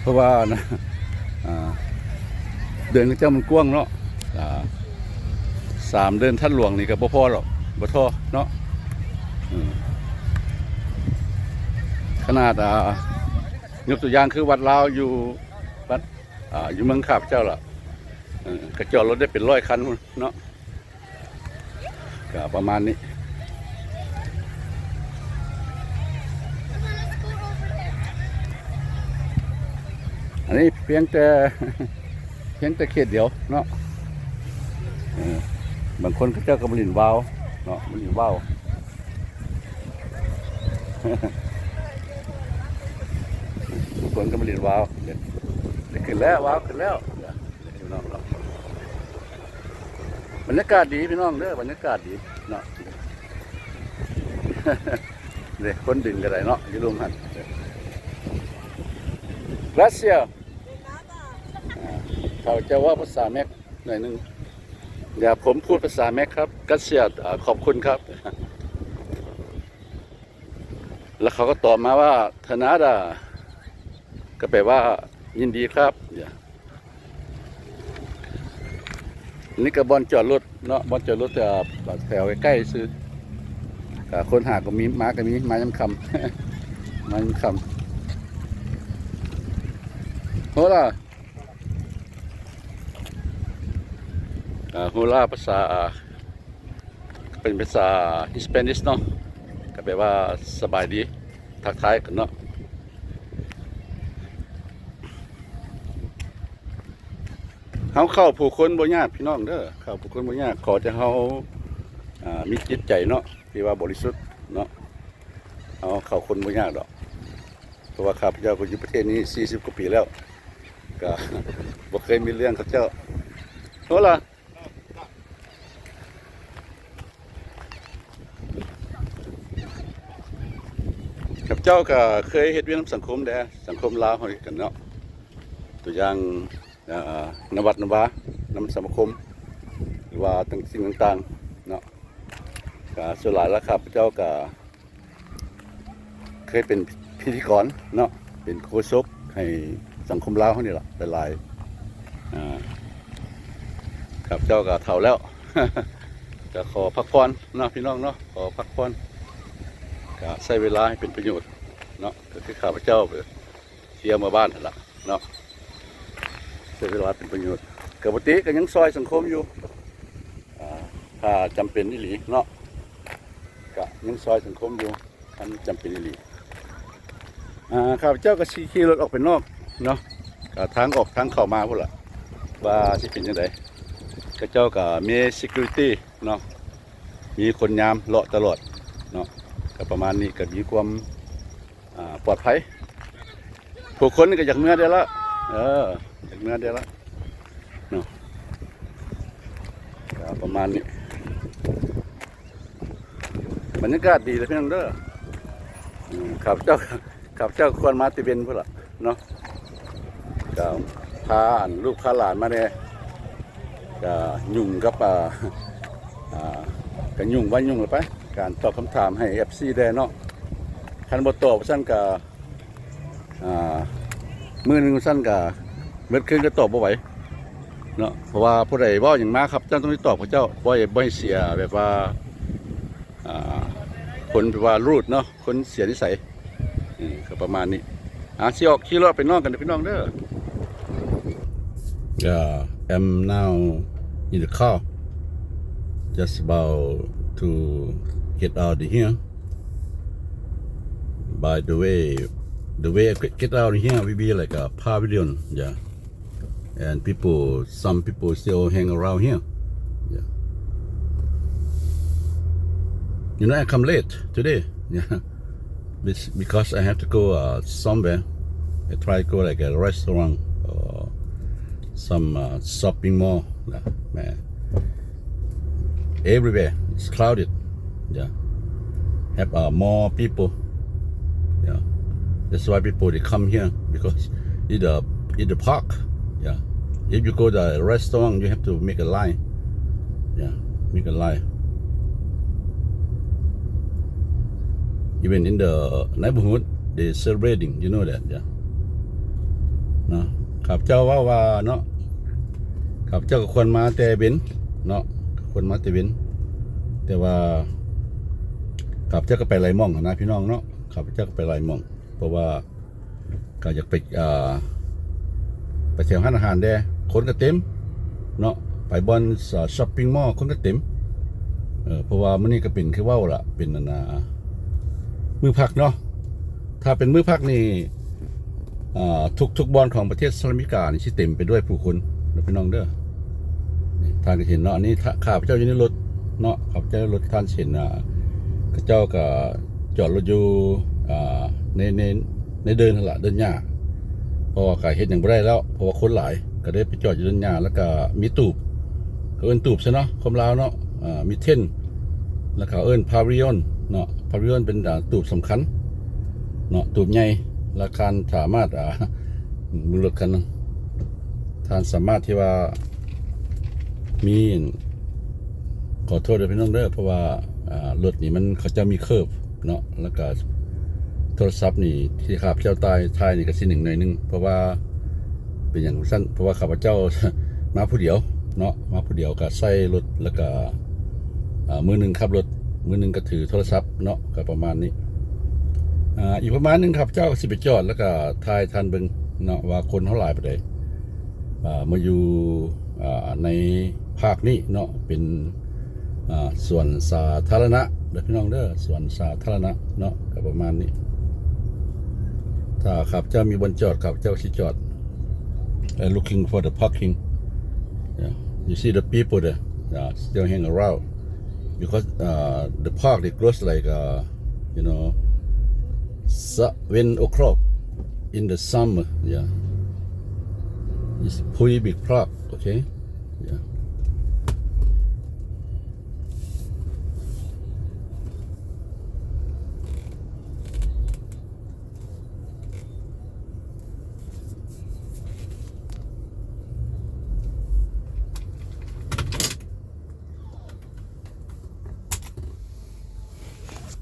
ເພາະວ່ານະ ອາ ເດີ່ນເຂົາເຈົ້າມັນກວ້າງເນາະ ອາ ສາມເດີ່ນທາດຫຼວງນີ້ກະບໍ່ພໍດອກ ບໍ່ທໍ່ເນາະ ອືມ ຂະໜາດ ອາ ຍົກຕົວຢ່າງຄືວັດລາວຢູ່ ວັດ ອາ ຢູ່ເມືອງຂ້າພະເຈົ້າລະ ເອີ ກະຈອດລົດໄດ້ເປັນຮ້ອຍຄັນພຸ້ນເນາະ ກະປະມານນີ້. ອັນນີ້ພຽງແຕ່ ພຽງແຕ່ເຂດດຽວເນາະ ເອີ ບາງຄົນເຂົາເຈົ້າກະມາຫຼິ້ນວາວເນາະ ມາຫຼິ້ນວາວ ບາງຄົນກະມາຫຼິ້ນວາວ ຂຶ້ນແລ້ວ ວາວຂຶ້ນແລ້ວ. ບັນຍາກາດດີພີ່ນ້ອງເດີ ບັນຍາກາດດີເນາະ ເດ້ ຄົນດຶງກະໄດ້ເນາະ ຢູ່ລຸ່ມຫັ້ນ. Gracias. ອາ ຂ້າພະເຈົ້າເວົ້າພາສາແມັກໜ້ອຍໜຶ່ງ ດຽວຜົມພູດພາສາແມັກຄັບ Gracias ອາ ຂອບຄຸນຄັບ. ລະເຂົາກະຕອບມາວ່າ De nada ກະແປວ່າ ຍິນດີຄັບ. ນີ້ກະບ່ອນຈອດລົດເນາະ ບ່ອນຈອດລົດແຖວໃກ້ໆຊື່ ກະຄົນຫາກະມີ ມາກະມີ ມາຍາມຄ່ຳ ມາຍາມຄ່ຳ. Hola. ອາ Hola ພາສາ ເປັນພາສາ Spanish ເນາະ ກະແປວ່າສະບາຍດີ ທັກທາຍກັນເນາະ. ເຮົາເຂົ້າຜູ້ຄົນບໍ່ຍາກພີ່ນ້ອງເດີ ເຂົ້າຜູ້ຄົນບໍ່ຍາກ ຂໍແຕ່ເຮົາ ອາ ມີຈິດໃຈເນາະ ທີ່ວ່າບໍລິສຸດເນາະ ເຮົາເຂົ້າຄົນບໍ່ຍາກດອກ ເພາະວ່າຂ້າພະເຈົ້າກະຢູ່ປະເທດນີ້ສີ່ສິບກວ່າປີແລ້ວ ກະບໍ່ເຄີຍມີເລື່ອງເຂົາເຈົ້າ. Hola. ຂ້າພະເຈົ້າກະເຄີຍເຮັດວຽກນຳສັງຄົມແດ່ ສັງຄົມລາວເຮົາເຮັດກັນເນາະ ຕົວຢ່າງ ອາ ນຳວັດນຳວາ ນຳສະມາຄົມ ຫຼືວ່າຕ່າງສິ່ງຕ່າງໆເນາະ ກະສ່ວນຫຼາຍລະຂ້າພະເຈົ້າກະ ເຄີຍເປັນພິທີກອນເນາະ ເປັນໂຄສົກໃຫ້ສັງຄົມລາວເຮົານີ້ລະຫຼາຍໆ. ອາ ຂ້າພະເຈົ້າກໍເຖົ້າແລ້ວ ກໍຂໍພັກຜ່ອນເນາະ ພີ່ນ້ອງເນາະ ຂໍພັກຜ່ອນ ກໍໃຊ້ເວລາໃຫ້ເປັນປະໂຫຍດເນາະ. ກໍຄືຂ້າພະເຈົ້າ ເສຍເມືອບ້ານຫັ້ນລະເນາະ ໃຊ້ເວລາເປັນປະໂຫຍດ. ກະປົກກະຕິກະຍັງຊ່ອຍສັງຄົມຢູ່ ອາ ຖ້າຈຳເປັນອີ່ຫຼີເນາະ ກະຍັງຊ່ອຍສັງຄົມຢູ່ ຄັນຈຳເປັນອີ່ຫຼີ. ອາ ຂ້າພະເຈົ້າກະຊິຂີ່ລົດອອກໄປນອກເນາະ ກະທາງອອກທາງເຂົ້າມາພຸ້ນລະ ວ່າຊິເປັນຈັ່ງໃດ. ເຂົາເຈົ້າກະມີ security ເນາະ ມີຄົນຍາມເລາະຕະຫຼອດເນາະ ກະປະມານນີ້ ກະມີຄວາມ ອາ ປອດໄພ. ຜູ້ຄົນນີ້ກໍຢາກເມືອໄດ້ລະ ເອີ ຢາກເມືອໄດ້ລະເນາະ ກໍປະມານນີ້. ບັນຍາກາດດີເດີພີ່ນ້ອງເດີ ອືມ ຂ້າພະເຈົ້າ ຂ້າພະເຈົ້າຄວນມາແຕ່ເວັນພຸ້ນລະເນາະ ກໍພາອັນລູກພາຫຼານມາແດ່ ກະຫຍຸ້ງກັບ ອາ ອາ ກະຫຍຸ້ງວ່າຫຍຸ້ງລະໄປ ການຕອບຄຳຖາມໃຫ້ເອັຟຊີແດ່ເນາະ. ຄັນບໍ່ຕອບຊັ້ນກະ ອາ ມື້ໜຶ່ງຊັ້ນກະເບິດຄືນກະຕອບບໍ່ໄຫວເນາະ ເພາະວ່າຜູ້ໃດເວົ້າຫຍັງມາ ຂ້າພະເຈົ້າຕ້ອງໄດ້ຕອບເຂົາເຈົ້າ ບໍ່ໃຫ້ ບໍ່ໃຫ້ເສຍແບບວ່າ ອາ ຄົນແບບວ່າ rude ເນາະ ຄົນເສຍນິໄສ ເອີ ກໍປະມານນີ້. ອາ ຊິອອກຂີ່ລົດໄປນອກກັນເດີພີ່ນ້ອງເດີ. Yeah, I'm now in the car, just about to get out of here. By the way, the way I get, get out of here will be like a pavilion, yeah. And people, some people still hang around here. Yeah. You know, I come late today. Yeah. Be-, because I have to go, uh, somewhere. I try to go like a restaurant or some, uh, shopping mall. Yeah, man. Everywhere it's crowded. Yeah. Have, uh, more people. Yeah. That's why people, they come here because it's a, it's a park. Yeah. If you go to a restaurant, you have to make a line. Yeah. Make a line. Even in the neighborhood, they celebrating. You know that. Yeah. ເນາະ ຂ້າພະເຈົ້າເວົ້າວ່າເນາະ ຂ້າພະເຈົ້າກໍຄວນມາແຕ່ເວັນເນາະ ຄວນມາແຕ່ເວັນ ແຕ່ວ່າຂ້າພະເຈົ້າກໍໄປຫຼາຍໝ່ອງຫັ້ນນະພີ່ນ້ອງເນາະ ຂ້າພະເຈົ້າກໍໄປຫຼາຍໝ່ອງ ເພາະວ່າກໍຢາກໄປ ອ່າ ໄປແຖວຮ້ານອາຫານແດ່ ຄົນກໍເຕັມເນາະ ໄປບ່ອນ shopping mall ຄົນກໍເຕັມ ເອີ ເພາະວ່າມື້ນີ້ກໍເປັນ ຄືເວົ້າລະ ເປັນ ອັນນ່າ ມື້ພັກເນາະ. ຖ້າເປັນມື້ພັກນີ້ ອ່າ ທຸກໆບ່ອນຂອງປະເທດສະຫະລັດອາເມລິການີ້ຊິເຕັມໄປດ້ວຍຜູ້ຄົນເດີພີ່ນ້ອງເດີ. ນີ້ທ່ານກໍເຫັນເນາະ ອັນນີ້ຂ້າພະເຈົ້າຢູ່ໃນລົດເນາະ ຂ້າພະເຈົ້າຢູ່ໃນລົດ ທ່ານຊິເຫັນ ອ່າ ເຂົາເຈົ້າກໍຈອດລົດຢູ່ ອ່າ ໃນ ໃນ ໃນເດີ່ນຫັ້ນລະ ເດີ່ນຫຍ້າ ເພາະວ່າກໍເຮັດຫຍັງບໍ່ໄດ້ແລ້ວ ເພາະວ່າຄົນຫຼາຍ ກໍໄດ້ໄປຈອດຢູ່ເດີ່ນຫຍ້າ ແລ້ວກໍມີຕູບ ເຂົາເອີ້ນຕູບຊະເນາະ ຄວາມລາວເນາະ ອ່າ ມີເທັນ ແລ້ວເຂົາເອີ້ນ pavilion ເນາະ pavilion ເປັນ ອ່າ ຕູບສຳຄັນເນາະ ຕູບໃຫຍ່ ແລ້ວທ່ານສາມາດ ອ່າ ເບິ່ງລົດຄັນນັ້ນ ທ່ານສາມາດທີ່ວ່າມີ ຂໍໂທດເດີພີ່ນ້ອງເດີ ເພາະວ່າ ອ່າ ລົດນີ້ມັນ ເຂົາເຈົ້າມີເຄີບເນາະ ແລ້ວກໍໂທລະສັບນີ້ ທີ່ຂ້າພະເຈົ້າຖ່າຍ ຖ່າຍນີ້ກໍຊິໜິງໜ້ອຍໜຶ່ງ ເພາະວ່າ ເປັນຫຍັງຊັ້ນ ເພາະວ່າຂ້າພະເຈົ້າມາຜູ້ດຽວເນາະ ມາຜູ້ດຽວກໍໃສ່ລົດ ແລ້ວກໍ ອ່າ ມືໜຶ່ງຂັບລົດ ມືໜຶ່ງກໍຖືໂທລະສັບເນາະ ກໍປະມານນີ້. ອ່າ ອີກປະມານໜຶ່ງຂ້າພະເຈົ້າກໍຊິໄປຈອດ ແລ້ວກໍຖ່າຍທ່ານເບິ່ງເນາະ ວ່າຄົນເຮົາຫຼາຍປານໃດ ອ່າ ມາຢູ່ ອ່າ ໃນພາກນີ້ເນາະ ເປັນ ອ່າ ສວນສາທາລະນະເດີພີ່ນ້ອງເດີ ສວນສາທາລະນະເນາະ ກໍປະມານນີ້. ຖ້າຂ້າພະເຈົ້າມີບ່ອນຈອດ ຂ້າພະເຈົ້າຊິຈອດ uh, looking for the parking. Yeah. You see the people there, yeah, still hang around because, uh, the park, they close like, uh, you know, seven o'clock in the summer. Yeah. It's pretty big park, okay? Yeah.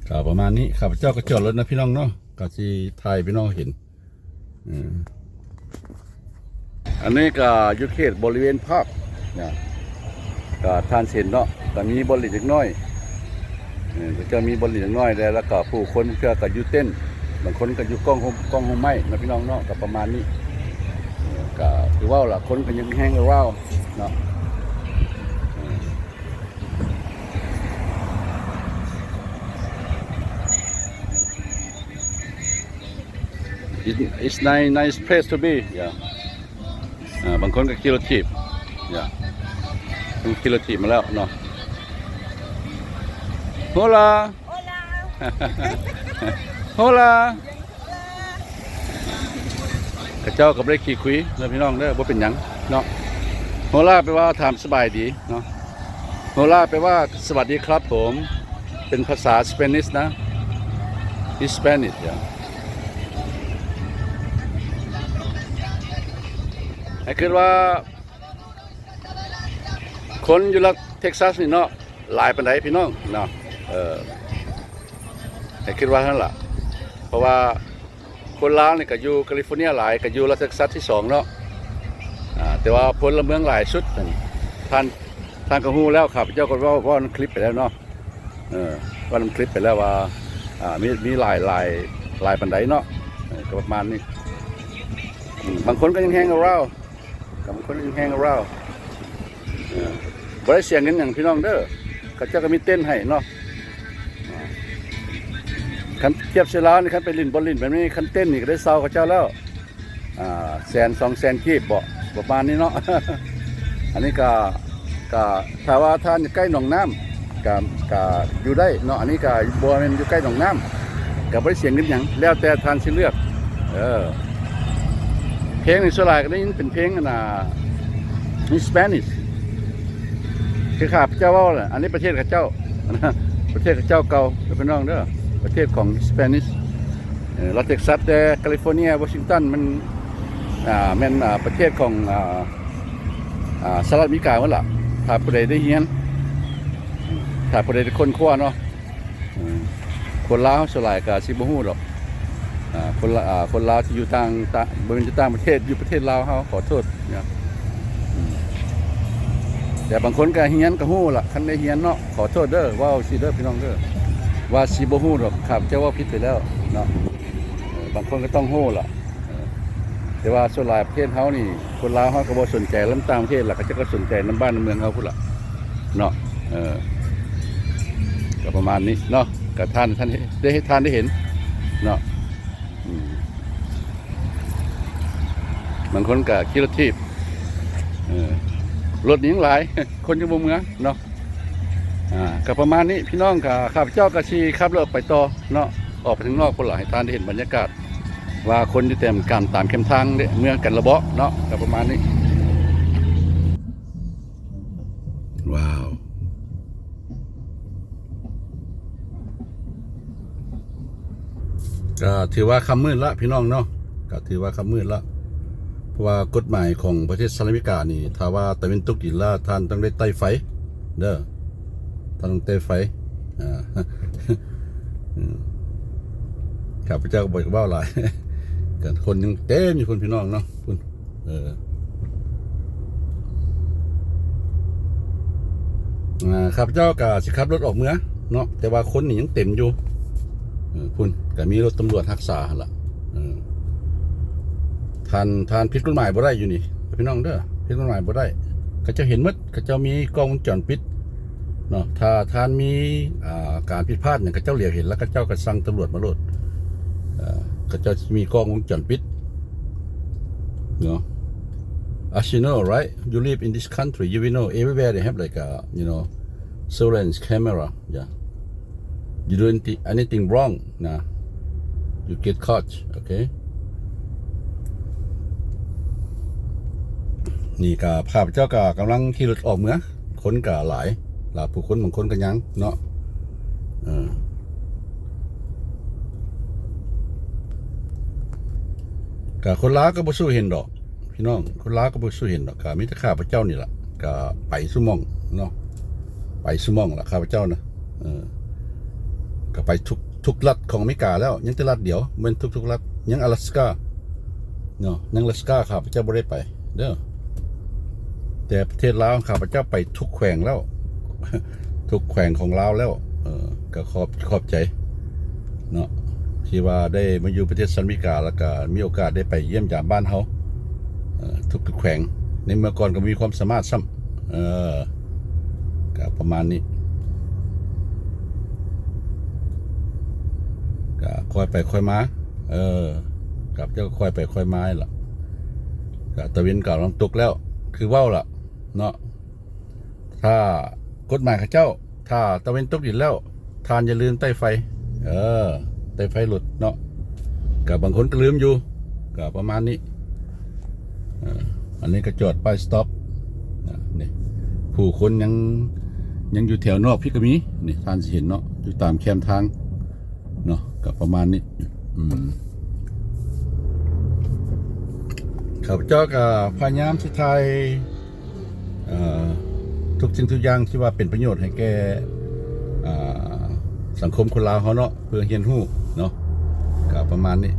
ກໍປະມານນີ້ ຂ້າພະເຈົ້າກໍຈອດລົດນະພີ່ນ້ອງເນາະ. ກໍຊິຖ່າຍໃຫ້ພີ່ນ້ອງເຫັນ. ເອີ ອັນນີ້ກໍຢູ່ເຂດບໍລິເວນພາກນະ ກໍທ່ານເຫັນເນາະ ກໍມີບ່ອນຫຼິ້ນເດັກນ້ອຍ. ເອີ ກໍຈະມີບ່ອນຫຼິ້ນເດັກນ້ອຍແດ່ ແລ້ວກໍຜູ້ຄົນເທື່ອກໍຢູ່ເຕັນ ບາງຄົນກໍຢູ່ກ້ອງໂຮມ ກ້ອງໂຮມໄມ້ເນາະ ພີ່ນ້ອງເນາະ ກໍປະມານນີ້. ເອີ ກໍຄືເວົ້າລະ ຄົນກໍຍັງແຮງກວ່າເກົ່າເນາະ. ເອີ It's, it's nice, nice place to be. Yeah. ອ່າ ບາງຄົນກໍຂີ່ລົດຖີບ yeah ເພິ່ນຂີ່ລົດຖີບມາແລ້ວເນາະ. Hola. Hola. Hola. ເຂົາເຈົ້າກໍບໍ່ໄດ້ຂີ້ຄຸຍເດີພີ່ນ້ອງເດີ ບໍ່ເປັນຫຍັງເນາະ. Hola ແປວ່າຖາມສະບາຍດີເນາະ. Hola ແປວ່າສະຫວັດດີຄັບຜົມ ເປັນພາສາ Spanish ນະ In Spanish. ໃຫ້ຄິດວ່າຄົນຢູ່ລັດ Texas ນີ້ເນາະ ຫຼາຍປານໃດພີ່ນ້ອງເນາະ. ເອີ ໃຫ້ຄິດວ່າຫັ້ນລະ ເພາະວ່າຄົນລາວນີ້ກໍຢູ່ California ຫຼາຍ ກໍຢູ່ລັດ Texas ທີສອງເນາະ. ອ່າ ແຕ່ວ່າພົນລະເມືອງຫຼາຍສຸດນັ້ນ ທ່ານ ທ່ານກໍຮູ້ແລ້ວ ຂ້າພະເຈົ້າກໍເວົ້າ ເວົ້າໃນຄລິບໄປແລ້ວເນາະ. ເອີ ເວົ້າໃນຄລິບໄປແລ້ວວ່າ ອ່າ ມີ ມີຫຼາຍ ຫຼາຍ ຫຼາຍປານໃດເນາະ. ເອີ ກໍປະມານນີ້. ອືມ ບາງຄົນກໍຍັງແຮງກວ່າເຮົາ ບາງຄົນຍັງແຮງກວ່າເຮົາ. ເອີ ບໍ່ໄດ້ເສຍເງິນຫຍັງພີ່ນ້ອງເດີ ເຂົາເຈົ້າກໍມີເຕັນໃຫ້ເນາະ. ອ່າ ຄັນທຽບໃສ່ລາວນີ້ ຄັນໄປຫຼິ້ນບ່ອນຫຼິ້ນແບບນີ້ ຄັນເຕັນນີ້ກໍໄດ້ເຊົ່າເຂົາເຈົ້າແລ້ວ ອ່າ ແສນສອງແສນກີບບໍ ປະມານນີ້ເນາະ. ອັນນີ້ກໍ ກໍຖ້າວ່າທ່ານຢູ່ໃກ້ໜອງນ້ຳ ກະ ກະຢູ່ໄດ້ເນາະ. ອັນນີ້ກະບໍ່ແມ່ນຢູ່ໃກ້ໜອງນ້ຳ ກະບໍ່ໄດ້ເສຍເງິນຫຍັງ ແລ້ວແຕ່ທ່ານຊິເລືອກ. ເອີ ເພງນີ້ສ່ວນຫຼາຍກໍໄດ້ຍິນເປັນເພງ ອັນນ່າ In Spanish ຄືຂ້າພະເຈົ້າເວົ້າແຫຼະ. ອັນນີ້ປະເທດເຂົາເຈົ້າ ປະເທດເຂົາເຈົ້າເກົ່າເດີພີ່ນ້ອງເດີ ປະເທດຂອງ Spanish. ເອີ ລັດ Texas ແດ່ California Washington ມັນ ອ່າ ແມ່ນ ອ່າ ປະເທດຂອງ ອ່າ ອ່າ ສະຫະລັດອາເມລິກາໝົດລະ ຖ້າຜູ້ໃດໄດ້ຮຽນ ຖ້າຜູ້ໃດໄດ້ຄົ້ນຄວ້າເນາະ. ເອີ ຄົນລາວສ່ວນຫຼາຍກໍຊິບໍ່ຮູ້ດອກ. ອ່າ ຄົນລາ ອ່າ ຄົນລາວທີ່ຢູ່ຕ່າງ ຕ່າງ ບໍ່ແມ່ນຢູ່ຕ່າງປະເທດ ຢູ່ປະເທດລາວເຮົາ ຂໍໂທດເນາະ. ອືມ ແຕ່ບາງຄົນກໍຮຽນກໍຮູ້ລະ ຄັນໄດ້ຮຽນເນາະ. ຂໍໂທດເດີ ເວົ້າຊີ້ເດີພີ່ນ້ອງເດີ ວ່າຊິບໍ່ຮູ້ດອກ ຂ້າພະເຈົ້າເວົ້າຜິດໄປແລ້ວເນາະ. ເອີ ບາງຄົນກໍຕ້ອງຮູ້ລະ. ເອີ ແຕ່ວ່າສ່ວນຫຼາຍປະເທດເຮົານີ້ ຄົນລາວເຮົາກໍບໍ່ສົນໃຈນຳຕ່າງປະເທດລະ ເຂົາເຈົ້າກໍສົນໃຈນຳບ້ານນຳເມືອງເຮົາພຸ້ນລະເນາະ. ເອີ ກໍປະມານນີ້ເນາະ ກໍທ່ານ ທ່ານໄດ້ ທ່ານໄດ້ເຫັນເນາະ. ອືມ ບາງຄົນກໍຂີ່ລົດຖີບ ເອີ ລົດນີ້ຍັງຫຼາຍ ຄົນຍັງບໍ່ເມືອເນາະ. ອ່າ ກໍປະມານນີ້ພີ່ນ້ອງ. ຂ້າພະເຈົ້າກໍຊິຂັບລົດອອກໄປຕໍ່ເນາະ ອອກໄປທາງນອກພຸ້ນລະ ໃຫ້ທ່ານໄດ້ເຫັນບັນຍາກາດວ່າຄົນຢູ່ຕາມ ຕາມແຄມທາງເດ້ ເມືອກັນລະເບາະເນາະ. ກໍປະມານນີ້. ວ້າວ ກໍຖືວ່າຄ່ຳມືດລະພີ່ນ້ອງເນາະ ກໍຖືວ່າຄ່ຳມືດລະ. ເພາະວ່າກົດໝາຍຂອງປະເທດສະຫະລັດອາເມລິການີ້ ຖ້າວ່າຕາເວັນຕົກດິນລະ ທ່ານຕ້ອງໄດ້ໄຕ້ໄຟເດີ ທ່ານຕ້ອງໄຕ້ໄຟ. ອ່າ ຂ້າພະເຈົ້າກໍບໍ່ຢາກເວົ້າຫຼາຍ ກໍຄົນຍັງເຕັມຢູ່ພຸ້ນພີ່ນ້ອງເນາະ ພຸ້ນ. ເອີ ອ່າ ຂ້າພະເຈົ້າກໍຊິຂັບລົດອອກເມືອເນາະ ແຕ່ວ່າຄົນນີ້ຍັງເຕັມຢູ່. ເອີ ພຸ້ນ ກໍມີລົດຕຳຫຼວດຮັກສາຫັ້ນລະ. ເອີ ທ່ານ ທ່ານຜິດກົດໝາຍບໍ່ໄດ້ຢູ່ນີ້ ພີ່ນ້ອງເດີ ຜິດກົດໝາຍບໍ່ໄດ້. ເຂົາເຈົ້າເຫັນໝົດ ເຂົາເຈົ້າມີກ້ອງວົງຈອນປິດ ເນາະ. ຖ້າທ່ານມີ ອ່າ ການຜິດພາດຫຍັງ ເຂົາເຈົ້າຫຼຽວເຫັນ ແລ້ວເຂົາເຈົ້າກໍສັ່ງຕຳຫຼວດມາໂລດ. ເອີ ເຂົາເຈົ້າຊິມີກ້ອງວົງຈອນປິດເນາະ. As you know, right? You live in this country, you will know everywhere they have, like, uh, you know, surveillance camera. Yeah. You do anything, anything wrong, nah, you get caught, okay? ນີ້ກໍ ຂ້າພະເຈົ້າກໍກຳລັງຂີ່ລົດອອກເມືອ ຄົນກໍຫຼາຍ ຫຼາຍຜູ້ຄົນ ບາງຄົນກໍຍັງເນາະ. ເອີ ກໍຄົນລາວກໍບໍ່ສູ້ເຫັນດອກ ພີ່ນ້ອງ ຄົນລາວກໍບໍ່ສູ້ເຫັນດອກ. ກໍມີແຕ່ຂ້າພະເຈົ້ານີ້ລະ ກໍໄປສູ່ໝ່ອງເນາະ ໄປສູ່ໝ່ອງລະ ຂ້າພະເຈົ້ານະ. ເອີ ກໍໄປທຸກ ທຸກລັດຂອງອາເມລິກາແລ້ວ, ຍັງແຕ່ລັດດຽວ, ແມ່ນທຸກໆລັດ, ຍັງອາລັດສກາເນາະ, ຍັງອາລັດສກາຂ້າພະເຈົ້າບໍ່ໄດ້ໄປເດີ, ແຕ່ປະເທດລາວຂ້າພະເຈົ້າໄປທຸກແຂວງແລ້ວ, ທຸກແຂວງຂອງລາວແລ້ວ. ເອີ ກໍຂອບ ຂອບໃຈເນາະ ທີ່ວ່າໄດ້ມາຢູ່ປະເທດສະຫະລັດອາເມລິກາ ແລ້ວກໍມີໂອກາດໄດ້ໄປຢ້ຽມຢາມບ້ານເຮົາ ເອີ ທຸກໆແຂວງ. ໃນເມື່ອກ່ອນກໍມີຄວາມສາມາດຊ້ຳ ເອີ ກໍປະມານນີ້ ກໍຄ່ອຍໄປຄ່ອຍມາ. ເອີ ກັບເຈົ້າກໍຄ່ອຍໄປຄ່ອຍມານີ້ລະ. ກໍຕາເວັນກໍກຳລັງຕົກແລ້ວ ຄືເວົ້າລະເນາະ, ຖ້າກົດໝາຍເຂົາເຈົ້າ ຖ້າຕາເວັນຕົກດິນແລ້ວ ທ່ານຢ່າລືມໄຕ້ໄຟ ເອີ ໄຕ້ໄຟລົດເນາະ. ກໍບາງຄົນກໍລືມຢູ່ ກໍປະມານນີ້. ເອີ ອັນນີ້ກໍຈອດປ້າຍສະຕັອບ ອາ ນີ້ ຜູ້ຄົນຍັງ ຍັງຢູ່ແຖວນອກພີ້ກໍມີ. ນີ້ທ່ານຊິເຫັນເນາະ ຢູ່ຕາມແຄມທາງເນາະ ກໍປະມານນີ້. ອືມ ຂ້າພະເຈົ້າກໍພະຍາຍາມຊິຖ່າຍ ເອີ ທຸກສິ່ງທຸກຢ່າງທີ່ວ່າເປັນປະໂຫຍດໃຫ້ແກ່ ອາ ສັງຄົມຄົນລາວເຮົາເນາະ ເພື່ອຮຽນຮູ້ເນາະ ກະປະມານນີ້.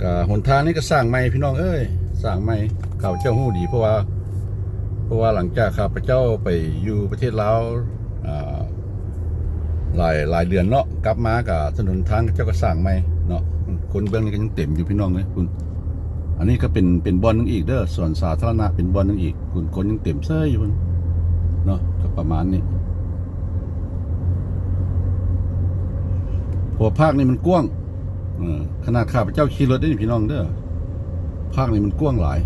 ກະຫົນທາງນີ້ກະສ້າງໃໝ່ພີ່ນ້ອງເອີຍ ສ້າງໃໝ່. ຂ້າພະເຈົ້າຮູ້ດີ ເພາະວ່າ ເພາະວ່າຫຼັງຈາກຂ້າພະເຈົ້າໄປຢູ່ປະເທດລາວ ອາ ຫຼາຍ ຫຼາຍເດືອນເນາະ ກັບມາກະຖະໜົນທາງເຂົາເຈົ້າກະສ້າງໃໝ່ເນາະ. ຄົນເບື້ອງນີ້ກະຍັງເຕັມຢູ່ພີ່ນ້ອງເອີຍ ພຸ້ນ. ອັນນີ້ກະເປັນ ເປັນບ່ອນໜຶ່ງອີກເດີ ສວນສາທາລະນະເປັນບ່ອນໜຶ່ງອີກ ຄົນ ຄົນຍັງເຕັມເຊີຍຢູ່ພຸ້ນເນາະ ກະປະມານນີ້. ເພາະວ່າພາກນີ້ມັນກວ້າງ ເອີ ຂະໜາດຂ້າພະເຈົ້າຂີ່ລົດເດ້ນີ້ພີ່ນ້ອງເດີ ພາກນີ້ມັນກວ້າງຫຼາຍ.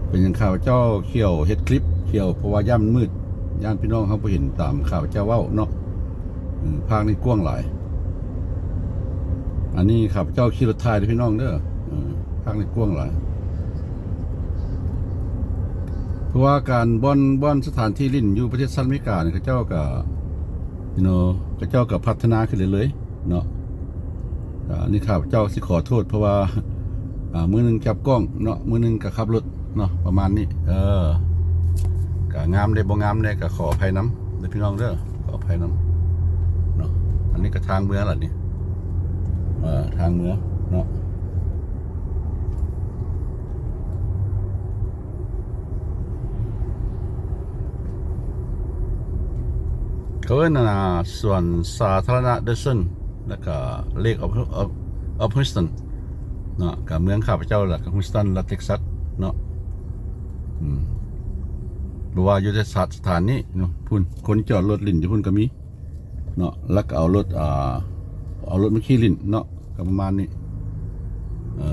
ເປັນຫຍັງຂ້າພະເຈົ້າຂ້ຽວເຮັດຄລິບ ຂ້ຽວ ເພາະວ່າຢ້ານມັນມືດ ຢ້ານພີ່ນ້ອງເຮົາບໍ່ເຫັນຕາມຂ້າພະເຈົ້າເວົ້າເນາະ. ເອີ ພາກນີ້ກວ້າງຫຼາຍ. ອັນນີ້ຂ້າພະເຈົ້າຂີ່ລົດຖ່າຍເດີພີ່ນ້ອງເດີ. ເອີ ພາກນີ້ກວ້າງຫຼາຍ ເພາະວ່າການບ່ອນ ບ່ອນສະຖານທີ່ຫຼິ້ນຢູ່ປະເທດສະຫະລັດອາເມລິການີ້ ເຂົາເຈົ້າກະ ເນາະ ເຂົາເຈົ້າກະພັດທະນາຂຶ້ນເລື້ອຍໆເນາະ. ອາ ອັນນີ້ຂ້າພະເຈົ້າຊິຂໍໂທດ ເພາະວ່າ ອາ ມື້ໜຶ່ງຈັບກ້ອງເນາະ ມື້ໜຶ່ງກະຂັບລົດເນາະ ປະມານນີ້. ເອີ ກະງາມແດ່ບໍ່ງາມແດ່ກະຂໍອະໄພນຳເດີພີ່ນ້ອງເດີ ຂໍອະໄພນຳເນາະ. ອັນນີ້ກະທາງເມືອລະນີ້ ເອີ ທາງເມືອເນາະ. ເຂົາເອີ້ນ ອາ ສວນສາທາລະນະ Dodson ແລ້ວກະ Lake of, of, of Houston ເນາະ ກະເມືອງຂ້າພະເຈົ້າ ແລ້ວກະ Houston ລັດ Texas ເນາະ. ອືມ ບໍ່ວ່າຢູ່ແຕ່ສະຖານນີ້ເນາະ ພຸ້ນ ຄົນຈອດລົດຫຼິ້ນຢູ່ພຸ້ນກະມີ ເນາະ ແລ້ວກະເອົາລົດ ອາ ເອົາລົດມາຂີ່ຫຼິ້ນເນາະ ກະປະມານນີ້. ເອີ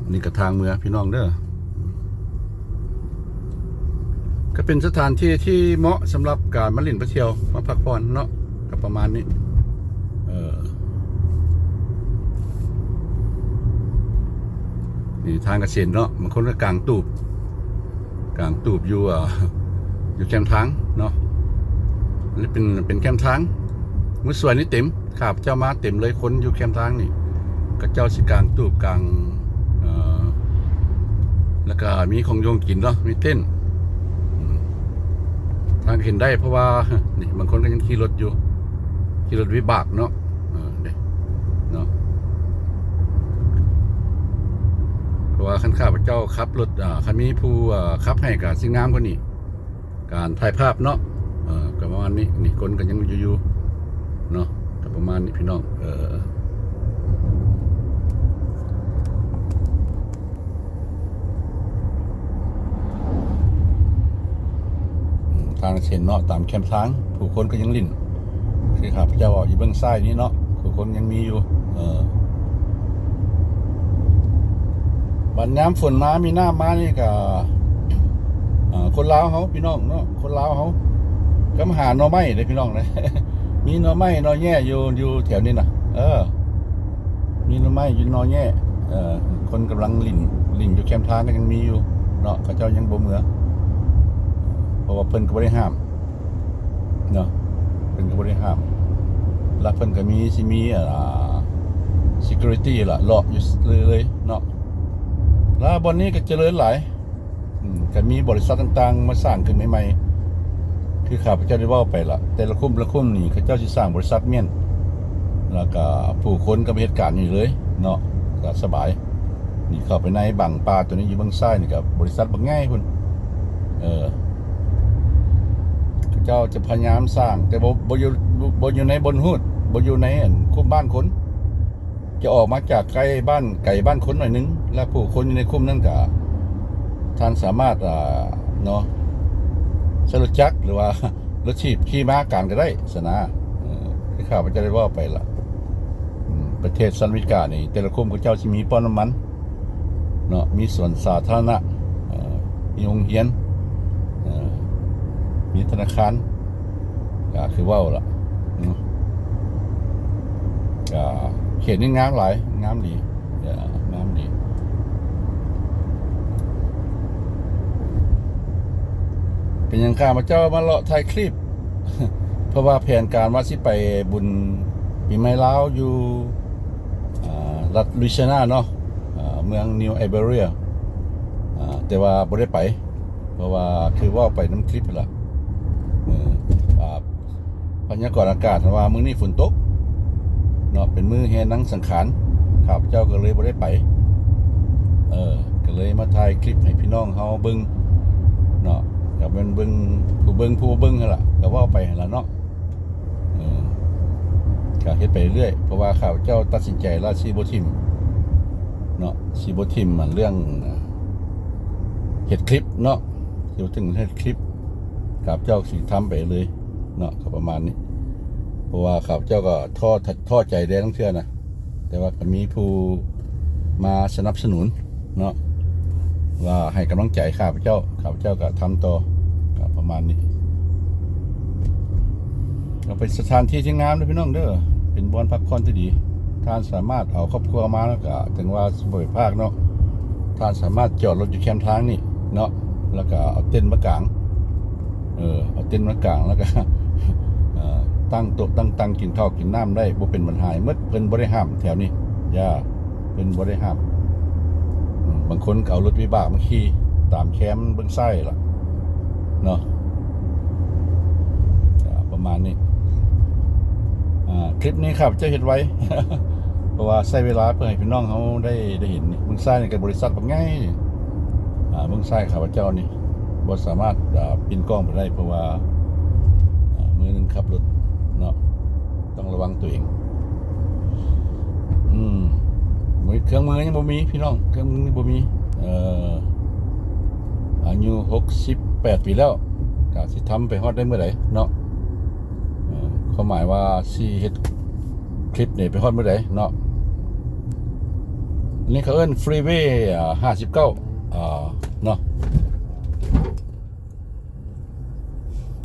ອັນນີ້ກະທາງເມືອພີ່ນ້ອງເດີ ກະເປັນສະຖານທີ່ທີ່ເໝາະສຳລັບການມາຫຼິ້ນມາທ່ຽວມາພັກຜ່ອນເນາະ ກະປະມານນີ້. ເອີ ນີ້ທາງກະເສັນເນາະ ບາງຄົນກະກາງຕູບ ກາງຕູບຢູ່ ເອີ ຢູ່ແຄມທາງເນາະ. ອັນນີ້ເປັນ ເປັນແຄມທາງ ມື້ສວຍນີ້ເຕັມ ຂ້າພະເຈົ້າມາເຕັມເລີຍ ຄົນຢູ່ແຄມທາງນີ້ ເຂົາເຈົ້າຊິກາງຕູບກາງ ເອີ ແລ້ວກະມີຂອງຢູ່ຂອງກິນເນາະ ມີເຕັນ ອືມ ທາງເຫັນໄດ້ ເພາະວ່າ ນີ້ ບາງຄົນກະຍັງຂີ່ລົດຢູ່ ຂີ່ລົດວິບາກເນາະ. ເອີ ເດ້ເນາະ ເພາະວ່າຄັນຂ້າພະເຈົ້າຂັບລົດ ອາ ຄັນມີຜູ້ ອາ ຂັບໃຫ້ກະຊິງາມກວ່ານີ້ ການຖ່າຍພາບເນາະ. ເອີ ກະປະມານນີ້ ນີ້ຄົນກະຍັງຢູ່ ຢູ່ເນາະ ກະປະມານນີ້ພີ່ນ້ອງ. ເອີ ທາງເສັ້ນເນາະ ຕາມແຄມທາງ ຜູ້ຄົນກະຍັງຫຼິ້ນ ຄືຂ້າພະເຈົ້າເວົ້າຢູ່ເບື້ອງຊ້າຍນີ້ເນາະ ຜູ້ຄົນຍັງມີຢູ່. ເອີ ບັດຍາມຝົນມາ ມີນ້ຳມານີ້ກະ ເອີ ຄົນລາວເຮົາພີ່ນ້ອງເນາະ ຄົນລາວເຮົາກະມາຫາໜໍ່ໄມ້ເດ້ພີ່ນ້ອງເດ້ ມີໜໍ່ໄມ້ໜໍ່ແຍຢູ່ ຢູ່ແຖວນີ້ນະ. ເອີ ມີໜໍ່ໄມ້ຢູ່ໜໍ່ແຍ ເອີ ຄົນກຳລັງຫຼິ້ນ ຫຼິ້ນຢູ່ແຄມທາງກະຍັງມີຢູ່ເນາະ ເຂົາເຈົ້າຍັງບໍ່ເມືອ ເພາະວ່າເພິ່ນກະບໍ່ໄດ້ຫ້າມເນາະ ເພິ່ນກະບໍ່ໄດ້ຫ້າມ ລະເພິ່ນກະມີ ຊິມີ ອາ security ລະເລາະຢູ່ເລື້ອຍໆເນາະ. ລະບ່ອນນີ້ກະຈະເລີນຫຼາຍ ອືມ ກະມີບໍລິສັດຕ່າງໆມາສ້າງຂຶ້ນໃໝ່ໆ ຄືຂ້າພະເຈົ້າໄດ້ເວົ້າໄປລະ ແຕ່ລະຄຸ້ມ ລະຄຸ້ມນີ້ ເຂົາເຈົ້າຊິສ້າງບໍລິສັດມ້ຽນ ແລ້ວກະຜູ້ຄົນກໍໄປເຮັດການຢູ່ເລີຍເນາະ ກໍສະບາຍ. ນີ້ເຂົ້າໄປໃນບັງປ່າຕົວນີ້ ຢູ່ເບື້ອງຊ້າຍນີ້ກໍບໍລິສັດບັກໃຫຍ່ພຸ້ນ. ເອີ ເຂົາເຈົ້າຈະພະຍາຍາມສ້າງ ແຕ່ບໍ່ ບໍ່ຢູ່ ບໍ່ຢູ່ໃນບ່ອນຮູດ ບໍ່ຢູ່ໃນອັນຄຸ້ມບ້ານຄົນ ຈະອອກມາຈາກໃກ້ບ້ານ ໄກບ້ານຄົນໜ້ອຍໜຶ່ງ ແລະ ຜູ້ຄົນຢູ່ໃນຄຸ້ມນັ້ນກະ ທ່ານສາມາດ ອ່າ ເນາະ ໃຊ້ລົດຈັກ ຫຼືວ່າລົດຖີບຂີ່ມາການກໍໄດ້ຊັ້ນນະ. ເອີ ຄືຂ້າພະເຈົ້າໄດ້ເວົ້າໄປລະ ອືມ ປະເທດສະຫະລັດອາເມລິການີ້ ແຕ່ລະຄຸ້ມເຂົາເຈົ້າຊິມີປ້ຳນ້ຳມັນເນາະ ມີສວນສາທາລະນະ ເອີ ມີໂຮງຮຽນ ເອີ ມີທະນາຄານ ກໍຄືເວົ້າລະເນາະ ກໍເຂດນີ້ງາມຫຼາຍ ງາມດີ ເອີ ງາມດີ. ເປັນຫຍັງຂ້າພະເຈົ້າມາເລາະຖ່າຍຄລິບ ເພາະວ່າແຜນການວ່າຊິໄປບຸນປີໃໝ່ລາວຢູ່ ອ່າ ລັດລຸຍຊີອານາເນາະ ເມືອງນິວໄອເບເຣຍ ແຕ່ວ່າບໍ່ໄດ້ໄປ ເພາະວ່າຄືເວົ້າໄປນຳຄລິບຫັ້ນລະ ເອີ ອ່າ ພະຍາກອນອາກາດວ່າມື້ນີ້ຝົນຕົກເນາະ ເປັນມື້ແຫ່ນາງສັງຂານ ຂ້າພະເຈົ້າກໍເລີຍບໍ່ໄດ້ໄປ ເອີ ກໍເລີຍມາຖ່າຍຄລິບໃຫ້ພີ່ນ້ອງເຮົາເບິ່ງເນາະ ກໍແມ່ນເບິ່ງ ຜູ້ເບິ່ງ ຜູ້ບໍ່ເບິ່ງຫັ້ນລະ ກໍເວົ້າໄປຫັ້ນລະເນາະ. ເອີ ກໍເຮັດໄປເລື້ອຍ ເພາະວ່າຂ້າພະເຈົ້າຕັດສິນໃຈແລ້ວ ຊິບໍ່ຖິ້ມເນາະ ຊິບໍ່ຖິ້ມອັນເລື່ອງເຮັດຄລິບເນາະ ຊິບໍ່ຖິ້ມເຮັດຄລິບ ຂ້າພະເຈົ້າຊິທຳໄປເລື້ອຍເນາະ ກໍປະມານນີ້ ເພາະວ່າຂ້າພະເຈົ້າກໍທໍ້ ທໍ້ໃຈແດ່ລາງເທື່ອນະ ແຕ່ວ່າກໍມີຜູ້ມາສະໜັບສະໜູນເນາະ ວ່າໃຫ້ກຳລັງໃຈຂ້າພະເຈົ້າ ຂ້າພະເຈົ້າກໍທຳຕໍ່ ກໍປະມານນີ້. ກໍເປັນສະຖານທີ່ທີ່ງາມເດີພີ່ນ້ອງເດີ ເປັນບ່ອນພັກຜ່ອນທີ່ດີ ທ່ານສາມາດເອົາຄອບຄົວມາ ແລ້ວກໍເຖິງວ່າຊິບໍ່ໄປພາກເນາະ ທ່ານສາມາດຈອດລົດຢູ່ແຄມທາງນີ້ເນາະ ແລ້ວກໍເອົາເຕັນມາກາງ ເອີ ເອົາເຕັນມາກາງ ແລ້ວກໍ ເອີ ຕັ້ງໂຕະຕັ້ງຕັ່ງກິນເຂົ້າກິນນ້ຳໄດ້ ບໍ່ເປັນບັນຫາໝົດ ເພິ່ນບໍ່ໄດ້ຫ້າມແຖວນີ້ ຢ່າ ເພິ່ນບໍ່ໄດ້ຫ້າມ ອືມ ບາງຄົນກໍເອົາລົດວິບາກມາຂີ່ຕາມແຄມເບື້ອງຊ້າຍລະເນາະ ກໍປະມານນີ້. ອ່າ ຄລິບນີ້ຂ້າພະເຈົ້າເຮັດໄວ ເພາະວ່າໃຊ້ເວລາເພື່ອໃຫ້ພີ່ນ້ອງເຮົາໄດ້ ໄດ້ເຫັນນີ້ ເບື້ອງຊ້າຍນີ້ກໍບໍລິສັດບັກໃຫຍ່ ອ່າ ເບື້ອງຊ້າຍຂ້າພະເຈົ້ານີ້ບໍ່ສາມາດ ອ່າ ປິ່ນກ້ອງໄປໄດ້ ເພາະວ່າ ອ່າ ມືໜຶ່ງຂັບລົດເນາະ ຕ້ອງລະວັງຕົວເອງ ອືມ ບໍ່ມີເຄື່ອງມື ຍັງບໍ່ມີພີ່ນ້ອງ ເຄື່ອງມືຍັງບໍ່ມີ ເອີ ອາຍຸຫົກສິບແປດປີແລ້ວ ກະຊິທຳໄປຮອດໄດ້ມື້ໃດເນາະ ເອີ ຄວາມໝາຍວ່າຊິເຮັດຄລິບນີ້ໄປຮອດມື້ໃດເນາະ ອັນນີ້ເຂົາເອີ້ນຟຣີເວ ອ່າ ຫ້າສິບເກົ້າ ອ່າ ເນາະ.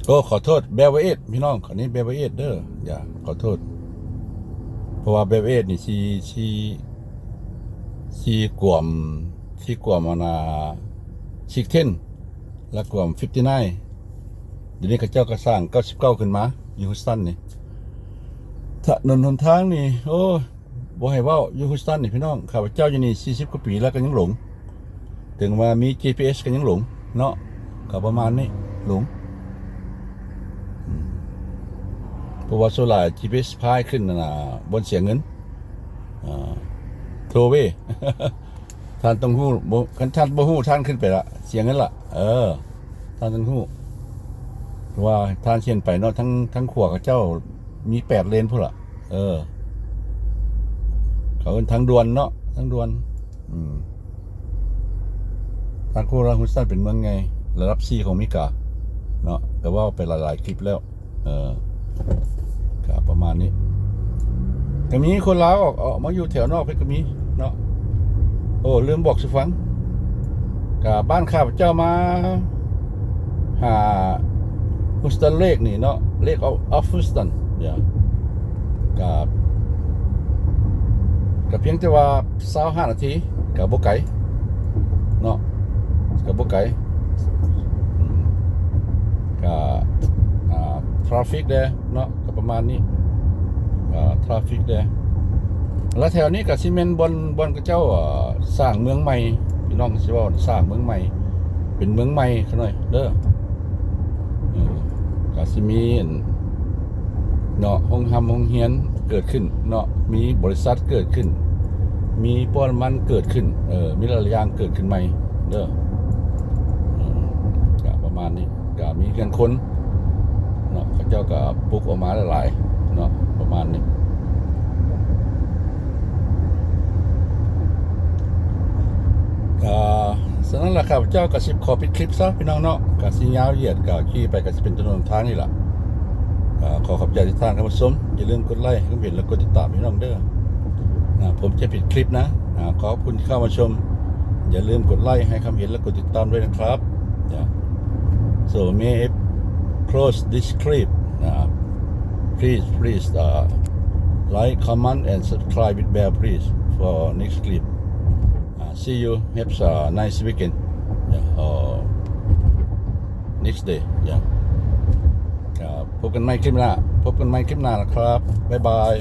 ໂອ້ ຂໍໂທດ ເບເວີເອຈ ພີ່ນ້ອງ ອັນນີ້ເບເວີເອຈເດີ ຢ່າ ຂໍໂທດ ເພາະວ່າເບເວີເອຈນີ້ຊິ ຊິ ຊິກວມ ຊິກວມອັນນ່າ ຊິກເທັນ ແລະ ກວມຟິບຕີໄນນ໌ ດຽວນີ້ເຂົາເຈົ້າກໍສ້າງເກົ້າສິບເກົ້າຂຶ້ນມາ ຢູ່ຮີສຕັນນີ້ ຖະໜົນຫົນທາງນີ້ ໂອ້ຍ ບໍ່ໃຫ້ເວົ້າ ຢູ່ຮີສຕັນນີ້ພີ່ນ້ອງ ຂ້າພະເຈົ້າຢູ່ນີ້ສີ່ສິບກວ່າປີແລ້ວກໍຍັງຫຼົງ ເຖິງວ່າມີຈີພີເອສກໍຍັງຫຼົງເນາະ ກໍປະມານນີ້ ຫຼົງ ອືມ ເພາະວ່າສ່ວນຫຼາຍຈີພີເອສພາໃຫ້ຂຶ້ນອັນນ່າ ບ່ອນເສຍເງິນ ອ່າ ໂທເວ ທ່ານຕ້ອງຮູ້ ບໍ່ ຄັນທ່ານບໍ່ຮູ້ ທ່ານຂຶ້ນໄປລະ ເສຍເງິນລະ ເອີ ທ່ານຕ້ອງຮູ້ ເພາະວ່າທ່ານຊິເຫັນໄປເນາະ ທາງ ທາງຂວາເຂົາເຈົ້າມີແປດເລນພຸ້ນລະ ເອີ ເຂົາເອີ້ນທາງດ່ວນເນາະ ທາງດ່ວນ ອືມ ທາງໂຄລາດ ຮີສຕັນເປັນເມືອງໃຫຍ່ລະດັບສີ່ຂອງອາເມລິກາເນາະ ກໍເວົ້າໄປຫຼາຍໆຄລິບແລ້ວ ເອີ ກໍປະມານນີ້ ກໍມີຄົນລາວອອກ ອອກມາຢູ່ແຖວນອກເພິ່ນກໍມີເນາະ. ໂອ້ ລືມບອກສູ່ຟັງ ກໍບ້ານຂ້າພະເຈົ້າມາຫາຮີສຕັນເລກນີ້ເນາະ ເລກອອຟ ອອຟຮີສຕັນ ເອີ ກໍ ກໍພຽງແຕ່ວ່າຊາວຫ້ານາທີ ກໍບໍ່ໄກເນາະ ກໍບໍ່ໄກ ອືມ ກໍ ອ່າ ທຣາຟິກແດ່ເນາະ ກໍປະມານນີ້ ອ່າ ທຣາຟິກແດ່ ແລະ ແຖວນີ້ກໍຊິແມ່ນບ່ອນ ບ່ອນເຂົາເຈົ້າ ເອີ ສ້າງເມືອງໃໝ່ ພີ່ນ້ອງຊິເວົ້າສ້າງເມືອງໃໝ່ ເປັນເມືອງໃໝ່ຂ້ານ້ອຍເດີ ເອີ ກໍຊິມີ ອັນ ເນາະ ໂຮງຮ່ຳໂຮງຮຽນເກີດຂຶ້ນເນາະ ມີບໍລິສັດເກີດຂຶ້ນ ມີປ້ຳນ້ຳມັນເກີດຂຶ້ນ ເອີ ມີຫຼາຍໆຢ່າງເກີດຂຶ້ນໃໝ່ເດີ ເອີ ກໍປະມານນີ້ ກໍມີເຮືອນຄົນເນາະ ເຂົາເຈົ້າກໍປຸກອອກມາຫຼາຍໆເນາະ ປະມານນີ້. ອ່າ ສະນັ້ນລະ ຂ້າພະເຈົ້າກໍຊິຂໍປິດຄລິບຊະ ພີ່ນ້ອງເນາະ ກໍຊິຍາວຢຽດ ກໍຂີ່ໄປກໍຊິເປັນຖະໜົນທາງນີ້ລະ. ອ່າ ຂໍຂອບໃຈທີ່ທ່ານເຂົ້າມາຊົມ ຢ່າລືມກົດໄລໃຫ້ຄຳເຫັນ ແລະ ກົດຕິດຕາມ ພີ່ນ້ອງເດີ. ອ່າ ຜົມຈະປິດຄລິບນະ. ອ່າ ຂອບຄຸນທີ່ເຂົ້າມາຊົມ ຢ່າລືມກົດໄລໃຫ້ຄຳເຫັນ ແລະ ກົດຕິດຕາມດ້ວຍນະຄັບ. Yeah. So, may I close this clip. Uh, please, please, uh, like, comment, and subscribe with bell, please, for next clip. Uh, see you. Have a nice weekend. Yeah, or next day. Yeah. ກໍພົບກັນໃໝ່ຄລິບໜ້າ ພົບກັນໃໝ່ຄລິບໜ້ານະຄັບ. ບາຍບາຍ.